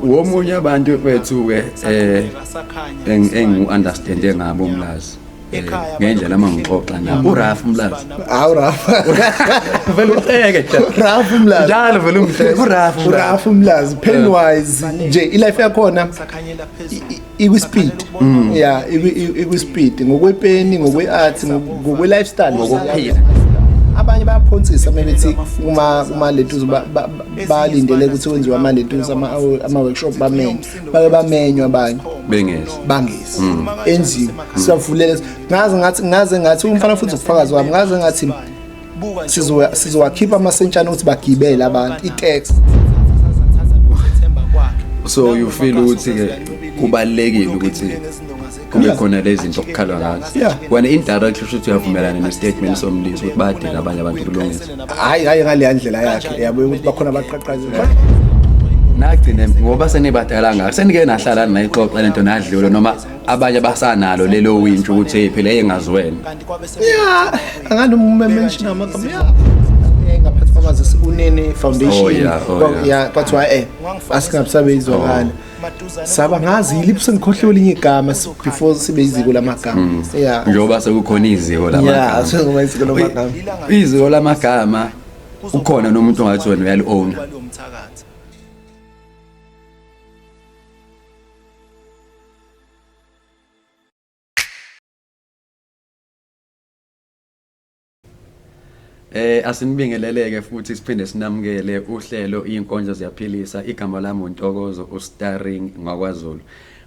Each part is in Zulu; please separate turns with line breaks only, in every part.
Womunye abantu bethu ke engiwu-understande ngabo uMlazi ngendlela uma ngixoxa nabo uRaf uMlazi.
Hawu Raf.
Vele uhleke nje.
Raf uMlazi.
Njalo vele ungihleke uRaf uMlazi.
uRaf uMlazi penwise nje ilife yakhona ikwi-speed. Yeah, ikwi-speed ngokwepeni, ngokwe-art, ngokwe-lifestyle,
Ngokuphila.
Abanye bayaphonsisa uma bethi uma lentuzo balindele ukuthi kwenziwe ama lentuzo ama workshop bamenywe. Bake bamenywa abanye.
Bengezi.
Bangezi. Enziwe. Siyavulela. Ngaze ngathi umfana futhi ubufakazi wami, ngaze ngathi sizowakhipha amasentshana ukuthi bagibele abantu i-tax.
So you feel ukuthi ke kubalekile ukuthi kube khona lezi zinto okukhalwa ngazo. Wena indirectly usho ukuthi uyavumelana ne-statement somlisi ukuthi bayadinga abanye abantu kulungisa.
Hayi, hayi ngale ndlela yakhe yabo ukuthi bakhona abaqaqazi.
Nagcine ngoba senibadala ngakho senike nahlala nayixoxa lento nadlula noma abanye basanalo lelo wintsho ukuthi hey phela engaziwena.
Yeah, angani uma mention amagama yeah. Ngaphansi kwamazisi kunene foundation.
Oh, yeah, oh, yeah.
Yeah, kwathiwa asingabisabe izwakala. Saba ngazi yiliphi sengikhohliwe elinye igama before sibe iziko lamagama. Yeah.
Njengoba sekukhona iziko lamagama.
Yeah, sekukhona iziko lamagama.
Iziko lamagama ukhona nomuntu ongathi wena uyali own. Asinibingeleleke futhi siphinde sinamukele uhlelo Inkondlo Ziyaphilisa. Igama lami uNtokozo uStarring ngakwaZulu.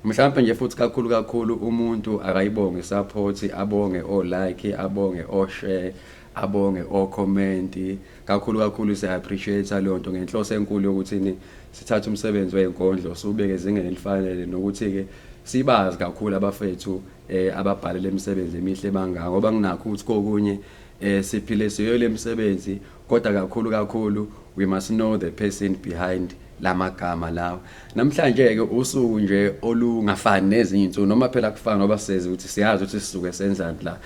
Mhlawumbe nje futhi kakhulu kakhulu umuntu akayibonge support, abonge o like, abonge o share, abonge o comment. Kakhulu kakhulu siya appreciate leyo nto ngenhloso enkulu yokuthi ni sithathe umsebenzi wezinkondlo siubeke ezingeni elifanele nokuthi ke sibazi kakhulu abafethu ababhalele imisebenzi emihle bangaka, ngoba nginakho ukuthi kokunye siphile siyo lemsebenzi, kodwa kakhulu kakhulu we must know the person behind lamagama lawo. Namhlanje ke usuku nje olungafani nezinye insuku, noma phela kufana ngoba siyazi ukuthi siyazi ukuthi sisuke senzani la.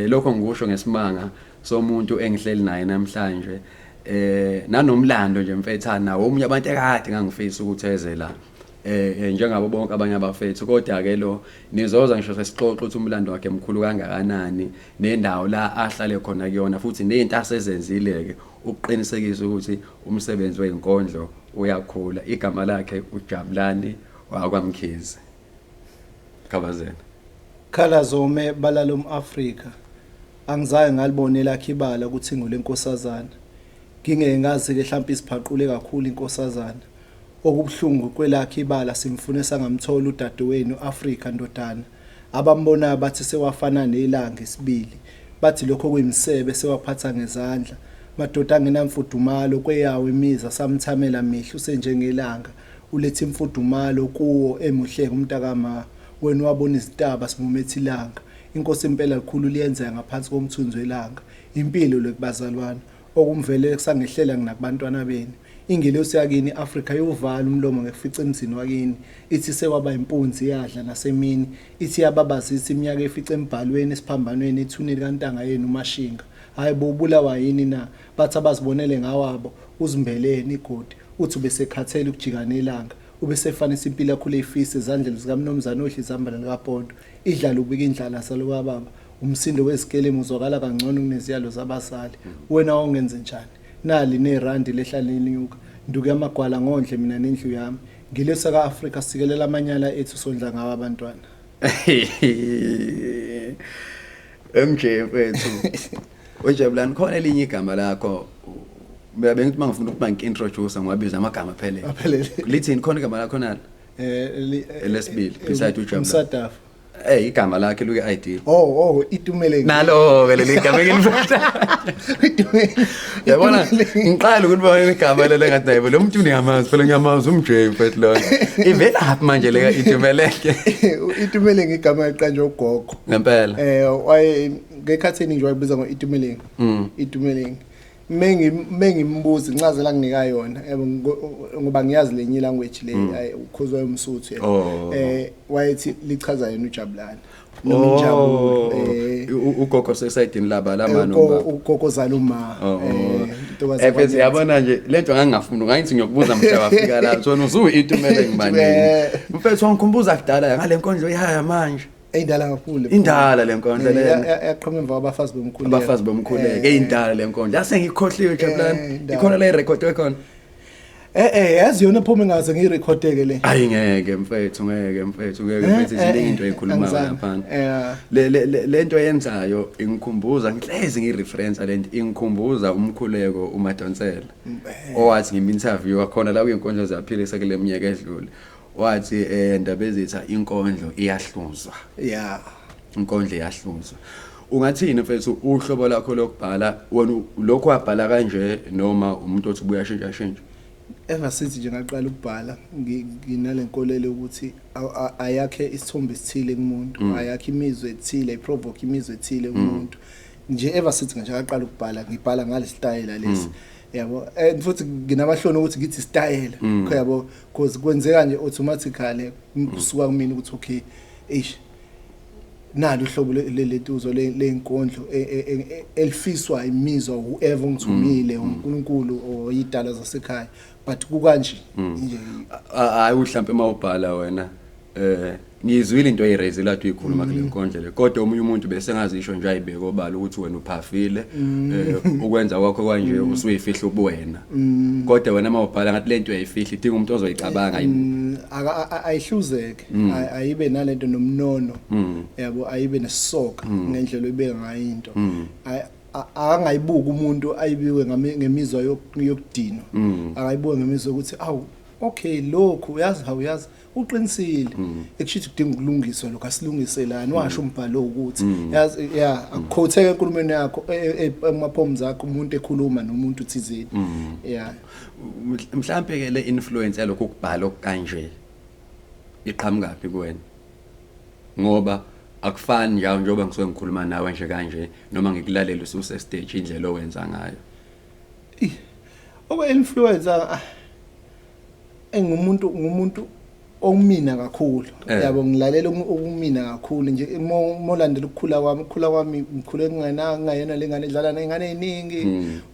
Lokho ngikusho ngesimanga somuntu engihleli naye namhlanje, nanomlando nje mfethana omunye abantu ekade ngangifisa ukuthi eze la. Njengabo bonke abanye abafethu, kodwa ke lo nizoza ngisho sesixoxa ukuthi umlando wakhe mkhulu kangakanani nendawo la ahlale khona kuyona futhi nezinto asezenzile ke ukuqinisekisa ukuthi umsebenzi wezinkondlo uyakhula. Igama lakhe uJabulani wakwaMkhize. Khabazela.
Khala zome balalo umAfrika. Angizange ngalibona lakhe ibala ukuthi ngulenkosazana. Ngingeke ngazi ke mhlawumbe isiphaqule kakhulu inkosazana. Okubuhlungu kwelakhe ibala simfune sangamthola udadewenu Afrika ndodana. Abambonayo bathi sewafana nelanga isibili. Bathi lokho kuyimisebe sewaphatha ngezandla. Madoda angenamfudumalo kweyawo imiza samthamela mihla usenjengelanga. Uletha imfudumalo kuwo emuhleke umntakama. Wena wabona izintaba simumethe ilanga. Inkosi impela likhulu liyenzeka ngaphansi komthunzi welanga. Impilo le kubazalwana. Okumvelele kusangehlela nginakubantwana benu. Ingelosi yakini Afrika yovala umlomo ngekufica emzini wakini. Ithi sewaba impunzi yadla nasemini. Ithi yababazisa iminyaka efica embhalweni esiphambanweni ethuneni kaNtanga yenu uMashinga. Hayi bo ubulawa yini na? Bathi abazibonele ngawabo uzimbeleni igodi. Uthi ubesekhathele ukujika nelanga. Ubesefanisa impilo yakho leyifisa ezandleni zikaMnumzane odla izambane likaPondo. Idlala ubika indlala saloka baba. Umsindo wezikelemu uzwakala kangcono kuneziyalo zabazali. Wena ongenze njani? Nali nerandi lehla lenyuka. Nduku yamagwala ngondle mina nendlu yami. Ngilesa kaAfrika sikelela amanyala ethu sondla ngawo abantwana.
MJ mfethu. UJabulani khona elinye igama lakho. Mina bengithi mangifuna ukuba ngi-introduce ngiwabiza amagama aphelele.
Aphelele.
Lithini khona igama lakho nalo? Elesibili beside uJabulani.
Umsadafu.
Igama lakhe luke ID.
Oh, Itumeleng.
Nalo ke leli gama engilifuna.
Itumeleng.
Yabona ngiqala ukulibona igama lele ngathi naye lo muntu ngiyamazi phela ngiyamazi uMJ mfethu lona. Ivelaphi manje leka Itumeleng?
Itumeleng igama eliqanjwe ugogo.
Ngempela.
Waye ngekhathini nje wayibiza ngo Itumeleng. Itumeleng. Mengimbuza incazelo anginika yona, yabo, ngoba ngiyazi lenye language le, ukhuzwa umSuthu yena.
Oh.
Wayethi lichaza yena uJabulani noma injabulo.
Ugogo sesayidini laba lama
Ugo-
noma
ugogo ozala uma.
Oh.
Intokazi
Mfethu,
yakwaNyathi.
yabona nje lento ngangingafuni, ngayithi ngiyokubuza mhla wafika la, so usuyi into kumele ngibanike. Mfethu, wangikhumbuza kudala ngale nkondlo yaya manje.
Eyindala kakhulu.
Indala le nkondlo lena.
Yaqhamuka emva kwabafazi bomkhuleko.
Abafazi bomkhuleko, eyindala le nkondlo. Yase ngikhohliwe, Jabulani.
Indala.
Ikhona le record ekhona.
Yazi yona phuma ngaze ngiyirekhodeke le.
Ayi ngeke mfethu, ngeke mfethu, ngeke mfethu, ziningi into eyikhulumayo
Angizange.
laphana.
Eh.
Le lento yenzayo ingikhumbuza, ngihlezi ngireference lento, ingikhumbuza umkhuleko uMadonsela owathi ngim-interview wakhona la kwinkondlo zaphilisa kule minyaka edlule, wathi ndaba ezitha inkondlo iyahluzwa. Inkondlo iyahluzwa. Ungathini mfethu uhlobo lakho lokubhala wena, lokhu wabhala kanje noma umuntu othi ubuya shintsha shintsha?
Ever since nje ngaqala ukubhala, nginale nkolelo ukuthi ayakhe isithombe esithile kumuntu, ayakhe imizwa ethile, iprovoke imizwa ethile kumuntu nje. Ever since nje ngaqala ukubhala, ngibhala ngale style lesi, yabo, and futhi nginamahloni ukuthi ngithi style, yabo, because kwenzeka nje automatically kusuka kumina ukuthi okay, eish, nalo uhlobo letuzo lenkondlo elifiswa imizwa whoever ungithumile, uNkulunkulu or idala zasekhaya, but kukanje nje.
Hayi, mhlambe mawubhala wena, ngizwile into oyiraise la uyikhuluma kule nkondlo le, kodwa omunye umuntu bese ngazisho nje ayibeke obala ukuthi wena uphafile, ukwenza kwakho kanje usuyifihla ubuwena, kodwa wena mawubhala ngathi lento uyayifihla, idinga umuntu ozoyicabanga.
Ayihluzeke, ayibe nalento nomnono, yabo, ayibe nesisoka ngendlela oyibeka ngayo into. Akangayibuki umuntu ayibiwe ngemizwa yokudinwa, akayibuke ngemizwa yokuthi awu, okay, lokhu uyazi, awuyazi, uqinisile, ekushithi kudinga ukulungiswa lokho, asilungiselani, washo umbhalo ukuthi yazi ya akuquoteke enkulumeni yakho, ema-poems akho, umuntu ekhuluma nomuntu thizeni, ya.
Mhlambe ke le influence yalokho ukubhala okukanje iqhamuka phi kuwena, ngoba akufani nje njengoba ngisuke ngikhuluma nawe nje kanje noma ngikulalela ususe stage, indlela owenza ngayo?
Okwe influencer, engumuntu ngumuntu okumina kakhulu. Yabo, ngilalela okumina kakhulu nje. Molandela ukukhula kwami, ngikhule ngingena ngayena lengane edlala nezingane eziningi,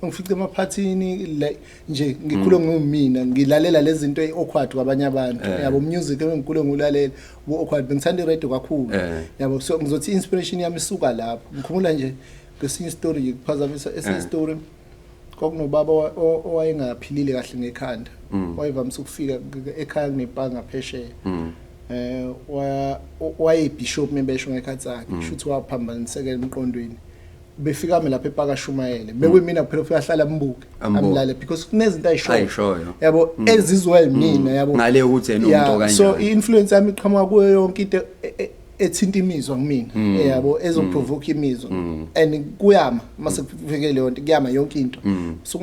ngifice emaphathini like nje ngikhule ngumina, ngilalela lezi zinto awkward kwabanye abantu. Yabo, music engikhule ngulalela bu awkward, bengithanda iradio kakhulu. Yabo, so ngizothi inspiration yami isuka lapho. Ngikhumula nje ngesinye story nje, kuphazamisa esinye story, kwakunobaba owayengaphilile kahle ngekhanda, wayevamise ukufika ekhaya kunepanga phesheya. Wayebishop mebesho ngekhathi sakhe, shuthi waphambaniseka emqondweni, befika lapha epaka shumayele, bekuyimina kuphela ufika ahlala ambuke.
Ambuke.
Amlale because kunezinto ayishoyo.
Ayishoyo.
Yabo, ezizwa yimina, yabo.
Ngale ukuthi yena umuntu
So
okanjani.
i-influence yami iqhamuka kuyo yonke into ethinta imizwa kumina, yabo, ezoprovoke imizwa, and kuyama mase kufike leyo nto, kuyama yonke into. So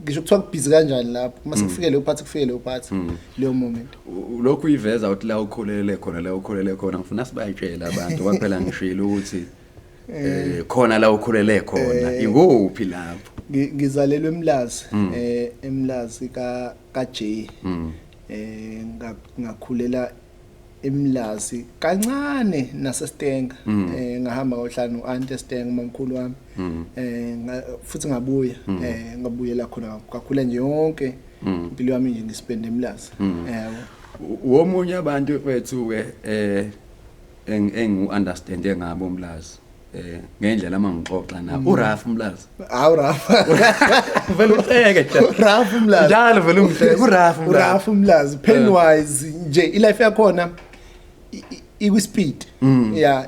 ngisho kuthiwa kubhizi kanjani lapho, mase kufike leyo part, kufike leyo part, leyo moment.
Lokhu uyiveza ukuthi la ukhulele khona, la ukhulele khona, ngifuna sibayitshele abantu kwaphela, ngishilo ukuthi khona la ukhulele khona, ikuphi lapho?
Ngizalelwe eMlazi, eMlazi ka J. Ngakhulela eMlazi kancane naseStenga. Ngahamba ngohlala no-aunt eStenga, umamkhulu wami. Futhi ngabuya, ngabuyela khona, kakhulu nje yonke impilo yami nje ngispend eMlazi, yabo.
Womunye abantu wethu ke engu understand ngabo uMlazi, ngendlela mangixoxa na uRaf uMlazi.
Hawu, Raf.
Vele uhleke nje.
Raf uMlazi.
Njalo vele ungihleke uRaf uMlazi.
uRaf uMlazi painwise nje, ilife yakhona ikwi-speed, yeah,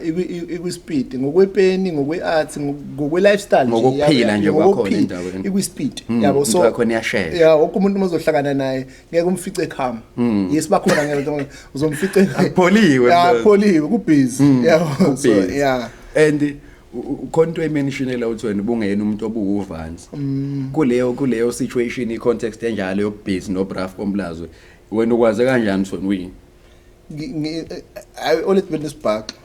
ikwi-speed ngokwepeni, ngokwe-art, ngokwe-lifestyle nje,
Ngokuphila nje kwakhona
ngokuphila,
endaweni.
ikwi-speed, yabo,
Into
so
yakhona iyashesha.
Yeah, wonke umuntu uma uzohlangana naye ngeke umfice ekhama, yes, bakhona, ngeke uzomfice.
Akupholiwe,
Yeah,
mntwana.
akupholiwe, kubhizi, yabo, so
Kubhizi.
yeah.
And khona into ementionela ukuthi wena ubungeyena umuntu obuwuvansi kuleyo situation, i-context enjalo yobusy nobraf bomlazi, wena ukwaze kanjani ukuthi wena uyini?
Ayi, olet benesibhaxo,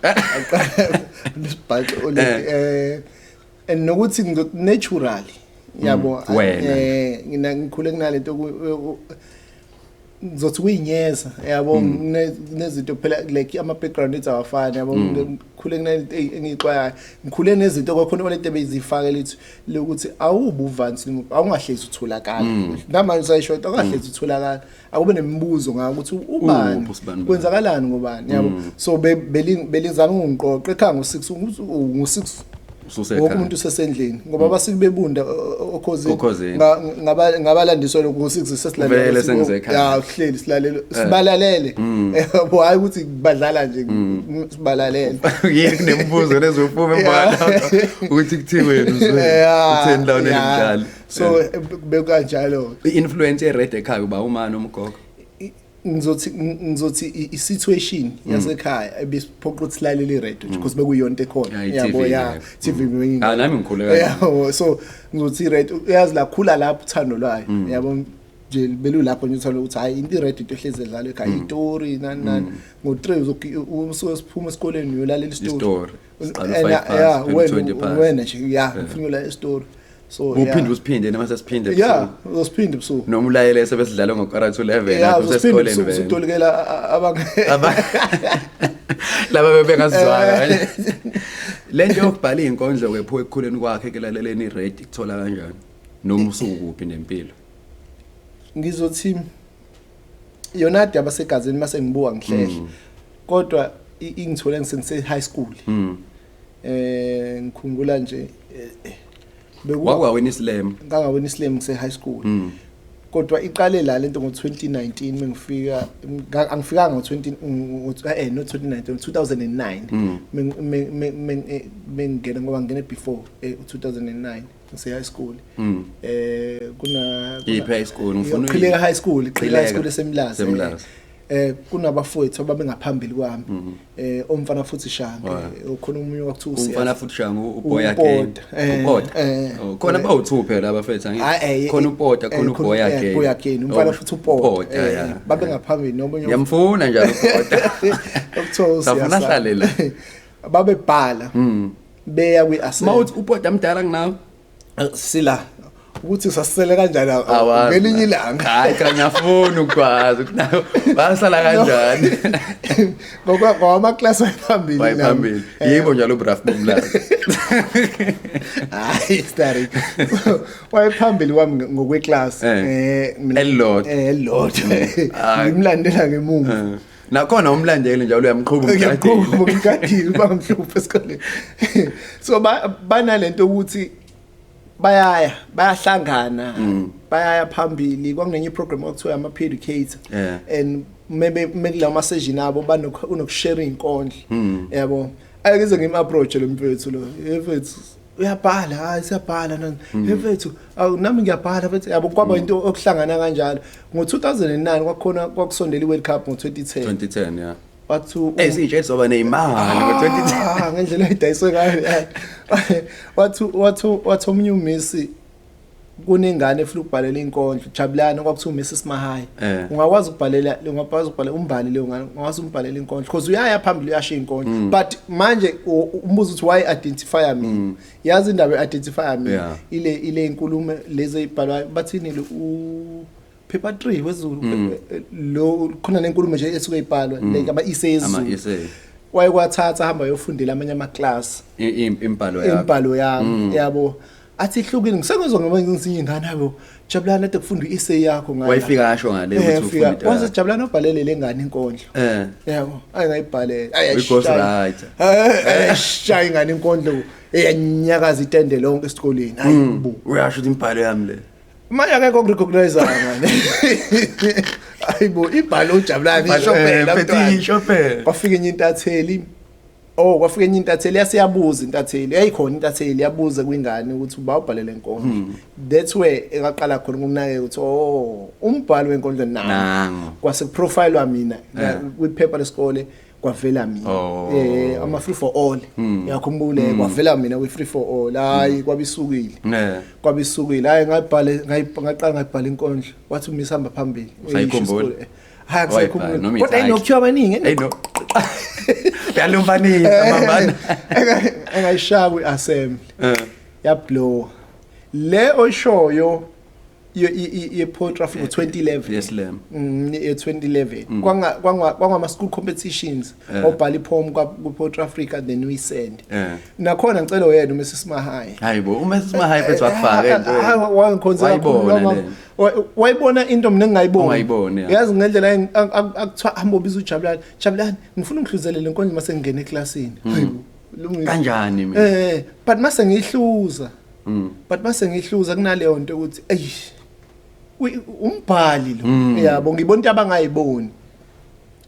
nesibhaxo olet, and nokuthi naturally Yabo.
Wena.
Ngina ngikhule kunalento ngizothi kuyinyeza, yabo, kunezinto phela, like ama background ethu awafani, yabo. Ngikhule kunalento engiyixwayayo, ngikhule nezinto kwakhona lento ebezifaka lethu lokuthi awubi uvansi, awungahlezi utholakala. Namanje usayisho into, awungahlezi utholakala, akube nemibuzo ngawo ukuthi ubani,
Uphi usibani bani?
Kwenzakalani ngobani, yabo. So belizama ukungiqoqa ekhaya ngo-6, ngo-6
Ususekhaya.
Wonke umuntu usesendlini ngoba basuke bebunda okhozini.
Okhozini.
Ngabalandiswa lokhu ngo-6 sesilalela.
Vele sengisekhaya.
Ya, uhleli silalele, sibalalele, yabo, hayi ukuthi badlala nje, sibalalele.
Yini, kunemibuzo lezophuma embala ukuthi kuthiweni uzwe utheni la unemdlalo.
So bekanjalo.
I-influence ye-radio ekhaya, uba umani umgogo?
Ngizothi i-situation yasekhaya ebisiphoqa ukuthi silalele i-radio because bekuyonto ekhona.
Yeah, i-TV.
Yabo, ya.
Yeah.
TV benginga-
Ah, nami ngikhule kanjalo.
Yabo, so ngizothi i-radio, uyazi, lakhula lapho uthando lwayo, yabo nje, belulapho nje uthando ukuthi hayi, into i-radio, into ehlezi edlalwa ekhaya, itori nani nani. Ngo-3 usuke siphuma esikoleni uyolalela isitori.
Isitori. Siqala
And,
u-five past,
yeah,
phela
wena
u-20 past.
Wena nje, ya, ufuna uyolalela isitori, so yeah.
Uphinde usiphinde noma sesiphinde
Ya, uzosiphinde ebusuku.
Noma ulayele sebesidlala ngo-11:45
Ya,
lapho
uzosiphinde
usesikoleni
ebusuku.
vele.
Usutolikela
Laba bebengazizwanga le nto yokubhala iy'nkondlo kwephuka ekukhuleni kwakhe ekulaleleni i-radio, kuthola kanjani noma usukuphi nempilo?
Ngizothi yona ade abasegazini mase ngibuka ngihlehla, kodwa ingithole ngisengise high school. Ngikhumbula nje
Wakwawina i-slam.
Ngangawina i-slam ngise high school, kodwa iqale la lento ngo2019 mengifika, angifikanga ngo20 no 2019, 2009 mengena, ngoba ngene before 2009 ngise high school. Kuna
Yiphi high school? Ngifuna
Qhileka High School, Qhileka High School eseMlazi.
Semlazi.
Kunabafowethu ababengaphambili kwami, omfana futhi Shange, ukhona omunye wakuthiwa uSiya.
Umfana futhi Shange, uBoy
uPota,
again. Upota.
eh.
Oh, khona bawu2 phela abafethu,
Hayi,
angithi khona uPota, khona uBoy again.
Boy again, umfana
Oh,
futhi uPota,
ya.
babengaphambili nomunye
Ngiyamfuna njalo uPota.
okuthiwa uSiya.
Safuna ahlale la.
Babebhala beya kwi-assembly.
Mawuthi uPota mdala kunawe?
Sila ukuthi sasisele kanjani
Awazi.
ngelinye ilanga.
Hayi cha, ngiyafuna ukwazi ukuthi nawe basala kanjani.
Ngoba ngowamaklasi wayephambili nami.
Wayephambili. Yebo njalo uBraf Bomlazi.
Hayi, starring. So, wayephambili kwami ngokweclass. Mina
Elilodwa.
Elilodwa.
Hayi.
Ngimlandela ngemuva.
Nakhona umlandeli njalo uyamqhuba.
Ngiyaqhuba, ngimgadile, bangimhluphe esikoleni. So banalento ukuthi bayaya bayahlangana, bayaya phambili. Kwakunenye iprogram okuthiwa ama peer educator and maybe mekula ma session abo banokushare inkondlo, yabo. Ayike ngim approach lo mfethu lo, mfethu uyabhala, hayi siyabhala nani, mfethu awu nami ngiyabhala mfethu, yabo. Kwaba into okuhlangana kanjalo ngo2009, kwakhona kwakusondela iWorld Cup ngo2010.
2010, yeah.
Wathi
Eh, sitshe sizoba nezimali ngo2010.
Ah, ngendlela ayidayiswe ngayo, yani. Wathi omunye umisi kunengane efuna ukubhalela inkondlo, Jabulani, kwakuthiwa uMrs Mahayi. Ungakwazi ukubhalela umbali leyo ngane, ungakwazi umbhalela inkondlo because uyaya phambili uyasho inkondlo. But manje umbuzo uthi why identify me, yazi indaba identify me ile inkulumo lezi ezibhalwayo, bathini lo u paper 3 wezulu lo, khona lenkulumo nje esuke ibhalwa, like ama essays.
Ama essay.
Wayekwathatha hamba ayofundela amanye ama-class.
Imbhalo yakho.
Imbhalo yami, yabo, athi ihlukile. Ngisengizwa ngoba ngizinye ingane yabo, Jabulani ade kufunda i-essay yakho ngala.
Wayefika asho ngale ukuthi
fika
ufunda into
waze
yakho.
Jabulani ubhalele le ngane inkondlo. Yabo, ayingayibhalela.
Uyi-ghost writer.
Ayishaya ingane inkondlo eyanyakaza itende lonke esikoleni, hayi bo.
Uyasho ukuthi imbhalo yami le.
Manje akekho okurecognize manje, hayibo, ibhalo uJabulani isho phela mntwana.
Isho phela.
Kwafika enye intatheli, oh, kwafika enye intatheli yasiyabuza, intatheli yayikhona, intatheli yabuza kwingane ukuthi uba ubhalele inkondlo. That's where ekaqala khona ukunakeka ukuthi oh, umbhalo wenkondlo nangu.
Nangu.
Kwase kuprofilwa mina kwiphepha lesikole, kwavela mina.
Oh.
Ama free for all, yakhumbule, kwavela mina kwi free for all, hayi kwabisukile. Kwabisukile, hayi ngayibhale, ngaqala ngayibhala inkondlo, wathi umisa hamba phambili.
Usayikhumbula?
Uyisho isikole. Hayi,
Wayibhala,
akusayikhumbuki,
noma
kodwa
i-title.
ayinokuthiwa abaningi.
Hey no. Uyalumbanisa mambana.
Engayishaya kwi-assembly, yablowa. Le oyishoyo ye Poetry Africa 2011.
Yes, Lam.
Ye 2011 kwanga kwanga kwangama school competitions, obhala ipoem kwa Poetry Africa, then we send. Nakhona ngicela uyena uMrs Mahaye.
Hayibo, uMrs Mahaye mfethu wakufaka entweni.
Wangikhonza kakhulu.
Wayibona le.
Wayibona into mina engingayiboni.
Ongayiboni, ya.
Yazi ngendlela akuthiwa hamba ubiza uJabulani, "Jabulani, ngifuna ungihluzele le nkondlo mase ngingena eklasini." Hayibo, lungisa.
Kanjani mina?
But mase ngihluza, but mase ngihluza kunaleyo nto ukuthi eish, umbhali lo, yabo, ngibona into abangayiboni.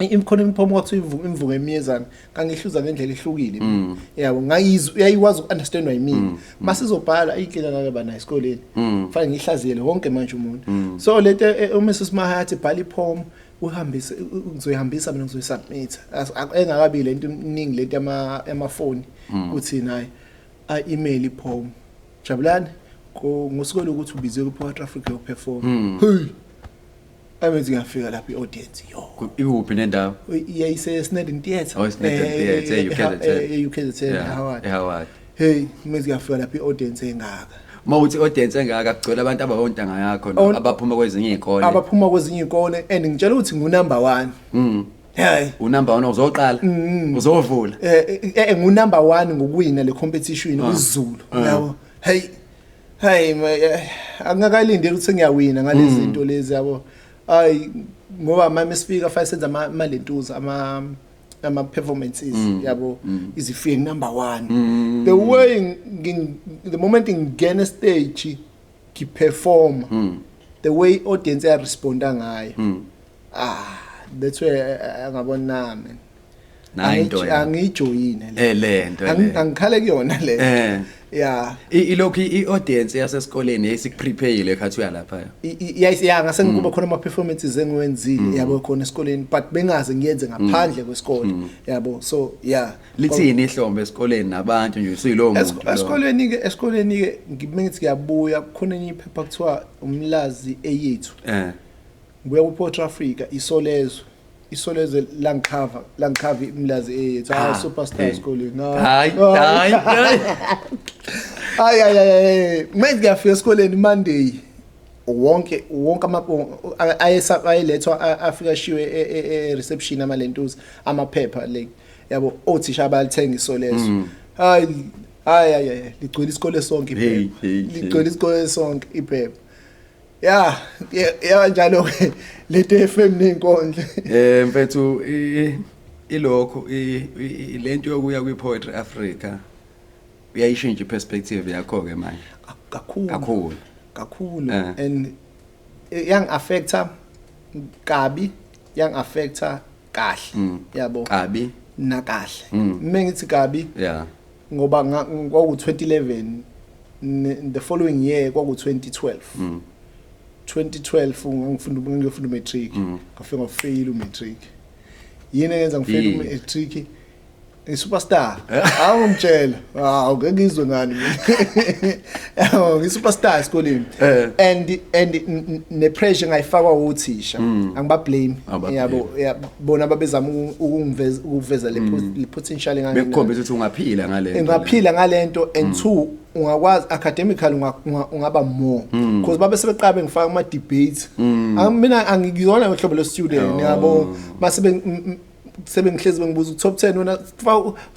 Imkhona imiphoma kwathiwa imvuko emiyezana, ngangihluza ngendlela ehlukile, yabo, ngayizwa, uyayikwazi uku-understandwa yimina. Masizobhala inkinga ngake ba nayo esikoleni, kufanele ngihlaziyele wonke manje umuntu. So lento uMrs Mahathi, bhala ipoem uhambise, ngizoyihambisa mina, ngizoyisubmit. Engakabi lento iningi lento yamafoni kuthi naye a email ipoem, "Jabulani, ngosuku lokuthi ubizwe ku Poetry Africa yoperform." Hey, abenzi ngiyafika lapha, i-audience yo.
Ikuphi nendawo?
Iyayise Snedden Theatre.
Oh, Snedden Theatre, UKZN.
UKZN, Howard.
eHoward.
Hey, mase ngiyafika lapha, i-audience engaka.
Uma uthi audience engaka, kugcwele abantu abawontanga yakho abaphuma kwezinye izikole?
Abaphuma kwezinye izikole, and ngitshela ukuthi ngu-number 1. Hey.
Unumber 1, uzoqala, uzovula.
Ngu-number 1 ngokuwina le competition kuZulu, yabo. Hey hey, angakalindeli ukuthi ngiyawina ngalezi zinto lezi, yabo. Ay, ngoba mama sifika fa senza ama lentuza ama performances, yabo, izifike number 1. The way the moment ngingena stage ngiperform, the way audience yaresponda ngayo, ah, that's where angabona nami.
Nayi into ya.
Angiyijoyine le.
Le nto le.
Angikhale kuyona le. Ya.
Ilokhu i-audience yasesikoleni yayisikuprepare khathi uya lapha?
Ya, ngase ngikuba khona ama performances engiwenzile, yabo, khona esikoleni, but bengaze ngiyenze ngaphandle kwesikole, yabo, so yeah.
Lithini ihlombe esikoleni nabantu nje usuyilowo muntu lo?
Esikoleni ke ngithi ngiyabuya, khona enye iphepha kuthiwa Umlazi Eyethu. Ngibuya ku Port Africa, Isolezwe langikhava Umlazi Eyethu, ah, superstar esikoleni.
Hayi hayi hayi.
Hayi hayi hayi, manje ngiyafika esikoleni Monday, wonke wonke ama ayelethwa, afika shiwe e reception amalentuza amaphepha like, yabo, othisha abalithenga Isolezwe. Hayi hayi hayi, ligcwele isikole sonke
Hey,
iphepha.
Hey, hey.
Ligcwele isikole sonke iphepha. Ya, njalo ke lento FM nezinkondlo.
Mfethu, ilokhu lento yokuya kwi Poetry Africa uyayishintsha iperspective yakho ke manje?
Kakhulu.
Kakhulu.
Kakhulu. And yang affecta kabi, yang affecta kahle, yabo.
Kabi.
Nakahle. Mengithi kabi, ngoba kwaku 2011, the following year kwaku 2012. 2012 ngangifunda, ngiyofunda umatric, ngafika ngafail umatric. Yini eyenza ngifail
Yini?
umatric? I-superstar, awungitshela, hawu, ngeke ngizwe ngani mina. Yabo, ngi-superstar esikoleni. And ne-pressure ngayifakwa othisha, angiba-blame.
Awuba-blame.
Yabo, bona babezama ukungiveza, ukuveza le potential enganginayo.
Bekukhombisa ukuthi ungaphila ngale nto.
Ungaphila ngalento, and two, ungakwazi academically ungaba more, because babe sebeqala bengifaka kuma debates. Mina angikuyona uhlobo lo student, yabo. Mase sebengihlezi bengibuza top 10, wena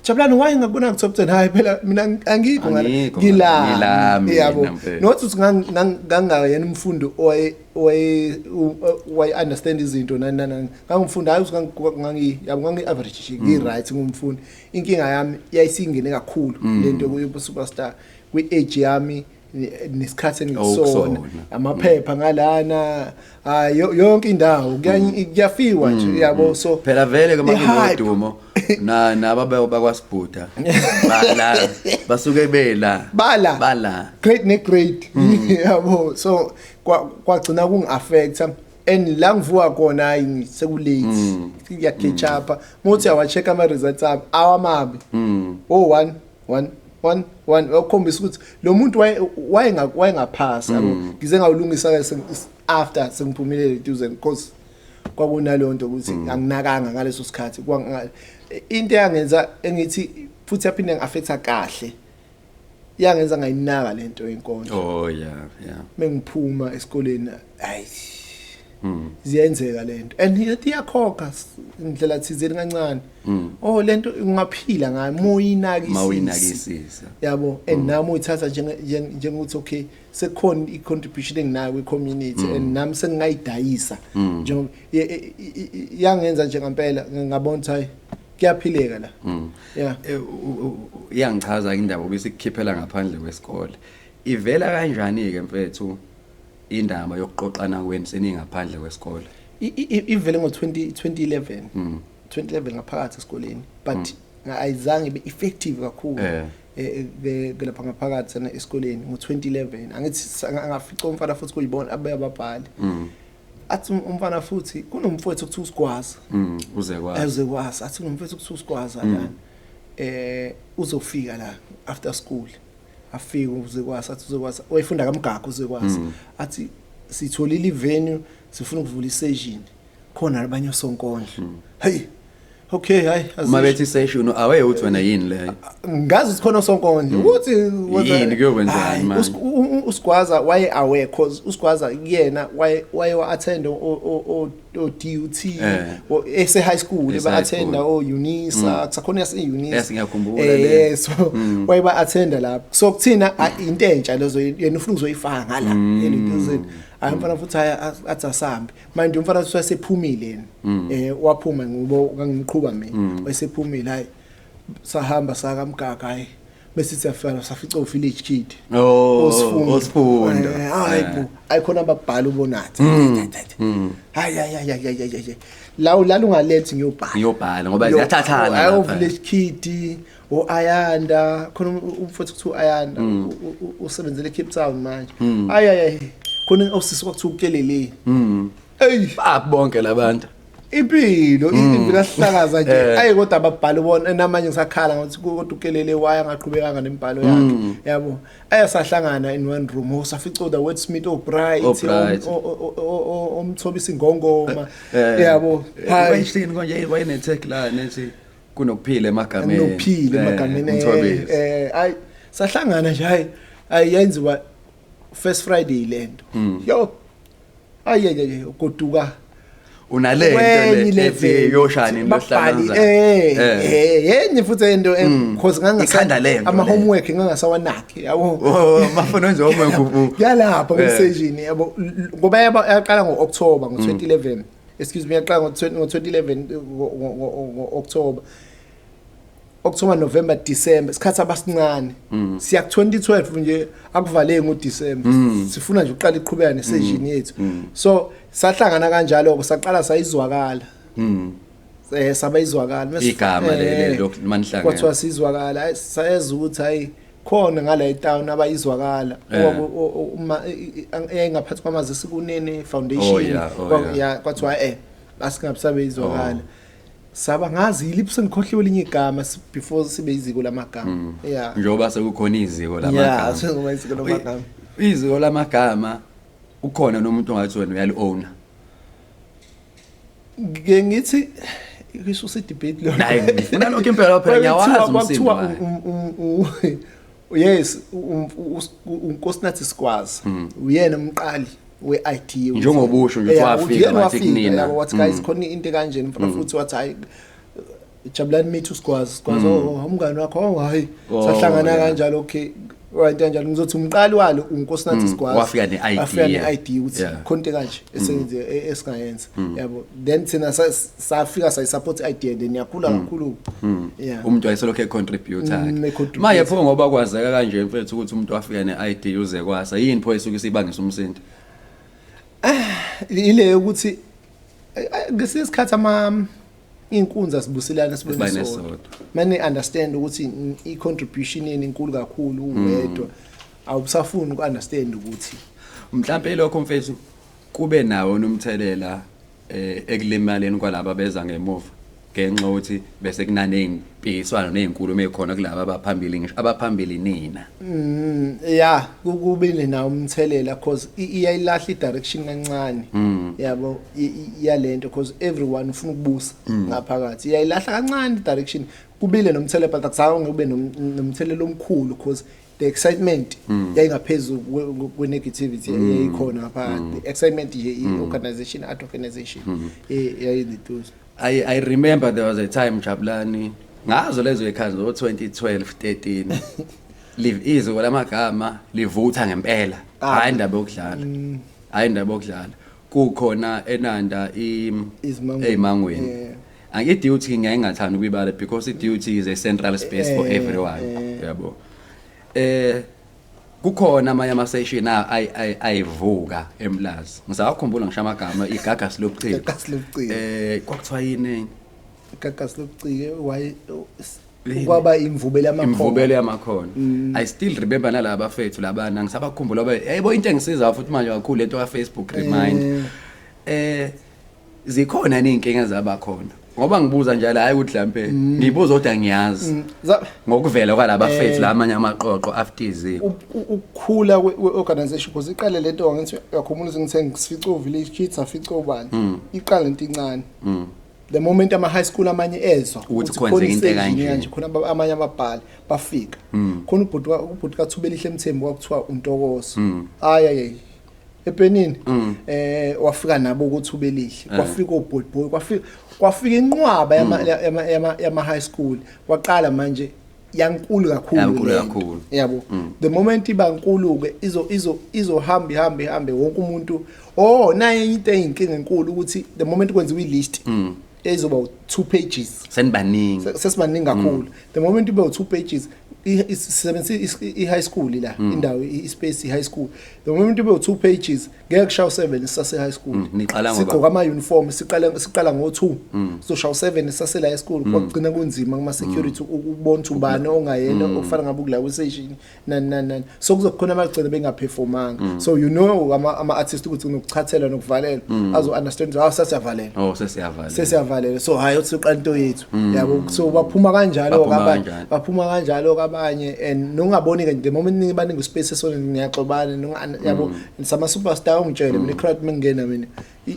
Jabulani, why ngakubona ku top 10? Hayi phela, mina angikho ngala.
Angikho
ngila
ngila mina,
yabo.
mfethu.
Not ukuthi ngangayena umfundi owaye understand izinto nani nani, ngangumfundi, hayi ukuthi ngangi, yabo, ngangi average nje, ngi right ngumfundi. Inkinga yami yayisingene kakhulu lento ku superstar kwi age yami nesikhathi engikusona.
Okusona.
Amaphepha ngalana, hayi, yonke indawo kuyafiwa nje, yabo, so
Phela vele ke
i-hype.
makunodumo na naba bakwaSibhuda bala basuke bela.
Bala.
Bala.
Grade ne grade, yabo. So kwagcina kungi-affecta, and la ngivuka khona, hayi, sekulate, ngiya catch up. Muthi awa-check ama results ami awamabi, oh, 1 1 1 1, okukhombisa ukuthi lo muntu wayengaphasa, yabo. Ngize ngawulungisa ke after sengiphumelele eduze, because kwakunaleyo nto ukuthi anginakanga ngaleso sikhathi. Into eyangenza engithi futhi yaphinde ngi-affecta kahle. Yangenza ngayinaka lento yenkondlo.
Oh yeah.
Mengiphuma esikoleni, ayi, ziyenzeka lento and iyakhokha indlela thizeni kancane. Oh, lento ungaphila ngayo moyinakisisa.
Mawuyinakisisa.
Yabo, and nami uyithatha njengokuthi okay, sekukhona i-contribution enginayo kwi-community and nami sengingayidayisa njengoba yangenza nje ngempela ngabona ukuthi hayi, kuyaphileka la, yeah.
Iyangichaza indaba obisikukhiphela ngaphandle kwesikole. Ivela kanjani ke mfethu indaba yokuqoqana kwenu seningaphandle kwesikole?
Ivele ngo-20 2011 2011 ngaphakathi esikoleni, but ayizange ibe effective kakhulu. Lapha ngaphakathi sana esikoleni ngo-2011, angithi ngafica umfana futhi kuyibona ababhali. Athi umfana futhi kunomfowethu okuthiwa uSigwaza.
Uze kwazi.
Ezekwazi, athi kunomfowethu okuthiwa uSigwaza lana, uzofika la after school. Afike uZekwazi, athi uZekwazi wayefunda kaMgago, uZekwazi athi sitholile ivenue, sifuna ukuvula isession, khona abanye osonkondlo. Hey, okay, hayi.
Uma bethi session, awe uthi wena yini leyo?
Ngazi ukuthi khona osonkondlo ukuthi
Yini, kuyokwenzani
Hayi,
manje?
uSigwaza waye aware cause uSigwaza kuyena waye wa attend o DUT ese high school.
Ese
ba
high
attend
school.
o UNISA, kusakhona yase UNISA.
Yes, ngiyakhumbula le.
So waye ba attend lapho, so kuthina into entsha lezo, yena ufuna ukuzoyifaka ngala elentuzeni. Hayi, umfana futhi hayi, athi asambe manje. Umfana futhi wasephumile yena, waphuma ngoba ngangiqhuba mina, wayesephumile. Hayi, sahamba sakaMgaga, hayi, bese siyafika safica u village kid.
Oh,
Osifundo.
Osifundo.
Hayi bo, ayikhona ababhala ubonathi. Hayi hayi hayi hayi hayi hayi, lawo lalo ungalethi ngiyobhala.
Ngiyobhala ngoba ziyathathana
Ayo,
lapha.
village kid, o Ayanda khona, umfowethu kuthiwa Ayanda, usebenzele eCape Town manje. Hayi hayi hayi, khona osisi kwakuthiwa ukelele. Hey.
Baphi bonke labantu?
Impilo impilo asihlakaza nje. Ayi, kodwa ababhala ubona namanje ngisakhala ngokuthi kodwa ukelele waya ngaqhubekanga nembhalo yakhe, yabo. Ayasahlangana in one room, safica the wordsmith oBright,
O-Bright.
omthobisa ingongoma, yabo, hayi.
Wayishini konje, wayene-tagline ethi kunokuphila emagameni.
Nokuphila emagameni.
Umthobisi.
Ayi, sahlangana nje, hayi hayi, yenziwa first Friday lento. Yo, ayi ayi, goduka.
Unalento
Kwenye
le ethi
level.
yoshani
Babhali,
niyohlala.
yenye futhi into cause ngangasa
Ikhanda lento
ama
le.
homework ngangasawanaki, yabo.
Oh, mafuna wenze homework.
Yalapha kwi-session, yabo, ngoba yaqala ngo-October ngo-2011, excuse me, yaqala ngo-2011 ngo-October, October, November, December, isikhathi abasincane. Siya ku 2012 nje, akuvaleki ngoDecember, sifuna nje uqala iqhubeka nesession yethu. So sahlangana kanjalo ke, saqala sayizwakala. Saba izwakala.
Igama leli lokhu manihlangene.
Kwathiwa sizwakala. Hayi, sayeza ukuthi hayi, khona ngala etown abayizwakala. Uma eyayingaphathi kwamazisi kunene foundation.
Oh, yeah.
Ya, kwathiwa asingabe izwakala. Saba ngazi yiliphi, sengikhohliwe elinye igama before sibe iziko lamagama, yeah.
Njengoba sekukhona iziko lamagama.
Sekuba iziko lamagama.
Iziko lamagama, ukhona nomuntu ongathi wena uyali owner?
Ngike ngithi isusa debate lo.
Naye ngifuna lokho impela, phela ngiyawazi umsindo
Kwakuthiwa
wayo.
Yes, uNkosinathi Sigwaza uyena umqali we-idea.
Njengobusho nje,
Yeah,
wafika
uyena
wathi
wafika,
kunina.
yabo, wathi guys, khona into kanje mfana futhi, wathi hayi, Jabulani, meet uSigwaza. Sigwaza, oh, umngani wakho, oh hayi.
Oh,
Sahlangana kanjalo, okay, right, kanjalo ngizothi umqali walo uNkosinathi Sigwaza.
Wafika ne-idea.
Wafika ne-idea ukuthi khona into kanje esenze esingayenza, yabo. Then thina safika sayisupport i-idea, then yakhula kakhulu, yeah.
Umuntu wayeselokhu econtributor.
E-contribute.
Maye pho, ngoba kwazeka kanje mfethu ukuthi umuntu wafika ne-idea uze kwasa, yini pho esuke isibangisa umsindo?
Ile ukuthi ngesinye isikhathi ama inkunzi asibuselana
sibane
sibone sodwa.
Sodwa.
Mane understand ukuthi i-contribution yeni inkulu kakhulu uwedwa, awusafuni uku-understand ukuthi
Mhlambe lokho mfethu kube nawo nomthelela ekulimaleni kwalaba beza ngemuva, ngenxa ukuthi bese kunaney'mpikiswano ney'nkulumo ey'khona kulaba abaphambili, ngisho abaphambili nina.
Ya, kube nawo umthelela cause iyayilahla i-direction kancane, yabo, yalento, cause everyone ufuna ukubusa ngaphakathi. Iyayilahla kancane i-direction. Kubile nomthelela, but akuzange kube nomthelela omkhulu cause The excitement yayingaphezulu kwe-negativity eyayikhona ngaphakathi. The excitement nje, i-organization, art organization yayinituzo.
I remember there was a time, Jabulani, ngazo lezo ikhazi zo 2012 13, live izwe lamagama livutha ngempela. Hayi, indaba yokudlala, hayi, indaba yokudlala. Kukhona eNanda i
Izimangweni.
Eyimangweni. I-DUT ngeke ngathanda ukuyibala because i-DUT is a central space for everyone. Yabo, kukhona amanye ama-session ayivuka eMlazi. Ngisawakhumbula ngisho amagama, Igagasi Lobuciko.
Igagasi Lobuciko.
Kwakuthiwa yini?
Igagasi Lobuciko waye
Yini?
kwaba Imvubelo Yamakhono.
Imvubelo Yamakhono. I still remember nalaba bafethu labana, ngisabakhumbula ba yebo. Into engisiza futhi manje kakhulu lento ka Facebook remind. Zikhona nezinkinga zabakhona, ngoba ngibuza njalo, hayi ukuthi mhlambe ngibuza kodwa ngiyazi ngokuvela kwalaba fethu lamanye amaqoqo after iziko.
Ukukhula kwe-organization, because iqale lento, ngithi uyakhumbula ukuthi ngithe ngisifice o-Village Kids, afice obani, iqale lento incane. The moment ama-high school amanye ezwa
ukuthi kwenzeka into
khona
ekanje.
Kanje khona amanye ababhali bafika khona, ubhuti kaThubelihle Mthembu kwakuthiwa uNtokozo, hayi hayi, epenini wafika nabo kuThubelihle, kwafika oboy boy, kwafika inqwaba yama high school. Kwaqala manje yankulu kakhulu
Yankulu
lento.
kakhulu.
Yabo, the moment iba nkulu ke izohamba ihambe ihambe, wonke umuntu. Oh, naye into eyinkinga enkulu ukuthi the moment kwenziwa i-list ezoba 2 pages,
Senibaningi.
Sesibaningi kakhulu. The moment ibe 2 pages, sisebenzisa i-high school la, indawo, i-space i-high school, the moment ibe 2 pages ngeke kushawa 7 sisase high school.
Niqala ngoba-
Sigqoka ama-uniform, siqala ngo-2, sizoshaya u-7 sisase high school. Kwagcina kunzima kuma-security ukubona ukuthi ubani ongayena okufana ngabe ukula kwi-session nani nani nani. So kuzokhona abagcina bengaperformanga. So you know ama-artist ukuthi kunokuchathela nokuvalela, azo-understand ukuthi hawu, sesiyavalelwa.
Oh, sesiyavala.
Sesiyavalelwa, so hayi, uthi uqala into yethu, yabo. So baphuma kanjalo
Baphuma
abanye.
kanjalo.
Baphuma kanjalo abanye and nongaboni ke, the moment baningi space esona niyaxobana, yabo, sama superstar. Ungitshele mina, i-crowd mengena mina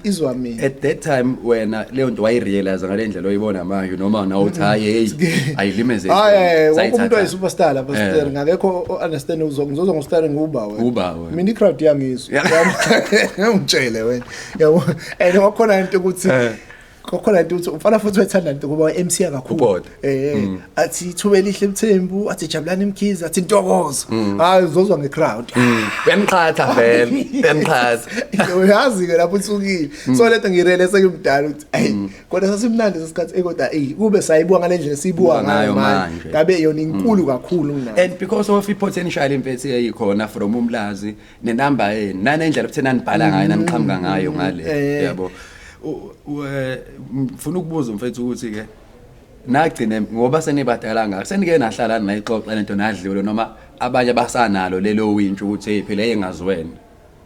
izwa mina.
At that time wena leyo nto wayirealize ngale ndlela oyibona manje, noma nawe uthi hayi, hey, ayilimeze?
Hayi, wonke umuntu oyi-superstar lapha, Sterling, akekho o-understand. Ngizozwa ngo-Sterling uba wena.
Uba wena.
Mina i-crowd iyangizwa, ngitshele wena, yabo. And kwakhona into ukuthi kwakhona into ukuthi umfana futhi wethanda into kuba MC kakhulu.
Ubhoda.
Athi Thubelihle Mthembu, athi Jabulani Mkhize, athi Ntokozo, hayi, uzozwa nge-crowd.
Uyaniqhatha vele, uyaniqhatha.
Uyazi ke lapho usukile. So lento ngirele sengimdala ukuthi ayi, kodwa sasimnandi lesikhathi, kodwa ey, kube sayibuka ngale ndlela siyibuka
Buka ngayo
ngayo manje,
manje.
ngabe yona inkulu kakhulu kunayo.
And because of i-potential imfethi eyikhona from uMlazi nenamba yenu nanendlela futhi nanibhala ngayo, naniqhamuka ngayo ngale, yabo. Ngifuna ukubuza mfethu ukuthi ke nagcine ngoba senibadala ngakho, senike nahlala nayixoxa lento nadlule, noma abanye basanalo lelo wintsho ukuthi hey, phela engaziwena?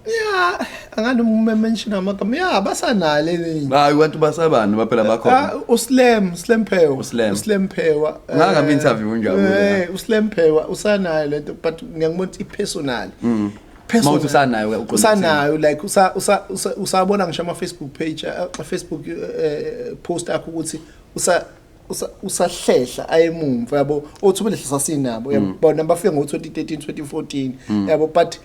Ya, angani uma mention amagama, ya, basanalo elinye.
Hayi, abantu basabani baphela bakhona.
Ah, uSlam, Slam Phewa.
uSlam.
uSlam Phewa.
Ngaka interview unjabulo.
uSlam Phewa usanayo lento, but ngiyangibona ukuthi i-personal.
Mawuthi usanayo, uqonde
Usanayo, like usabona ngisho ama Facebook page, Facebook post akho ukuthi usahlehla ayemumva, yabo. Othubelihle sasinabo, yabo, bafika ngo 2013 2014, yabo, but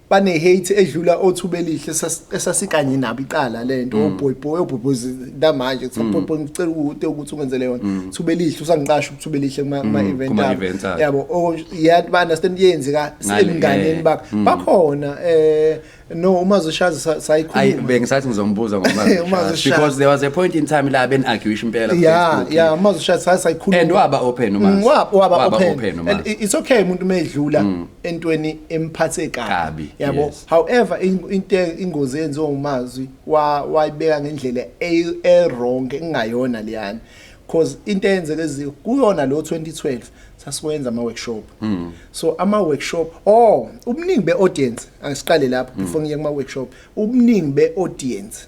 bane hate edlula oThubelihle esasikanye nabo iqala lento. Oboy boy, oboy boy namanje kuthiwa boy, ngicela ukuthi ungenzele yona. Thubelihle usangiqasha uThubelihle kuma event
Kuma
abo.
Events akhe.
Yabo, oh yeah, ba understand yenzeka
Ngale,
emnganeni bakhe bakhona. No, uma zishaza
Ayi,
sayikhuluma.
bengisathi ngizombuza ngoba
Uma zishaya.
because there was a point in time la ben argue impela ku
Yeah.
Facebook.
Yeah, uma zishaza sayikhuluma.
And waba open uMazi.
Waba open.
Open
And
uMazi.
it's okay umuntu mayedlula entweni emphathe kabi.
Kabi,
yabo.
Yes.
However, into ingozi yenziwa uMazwi, wayibeka ngendlela e wrong engayona leyana, because into eyenzeke eziko kuyona lo 2012 sasiwenza ama workshop. So ama workshop, oh, ubuningi be audience, angisiqale lapho before ngiye kuma workshop, ubuningi be audience,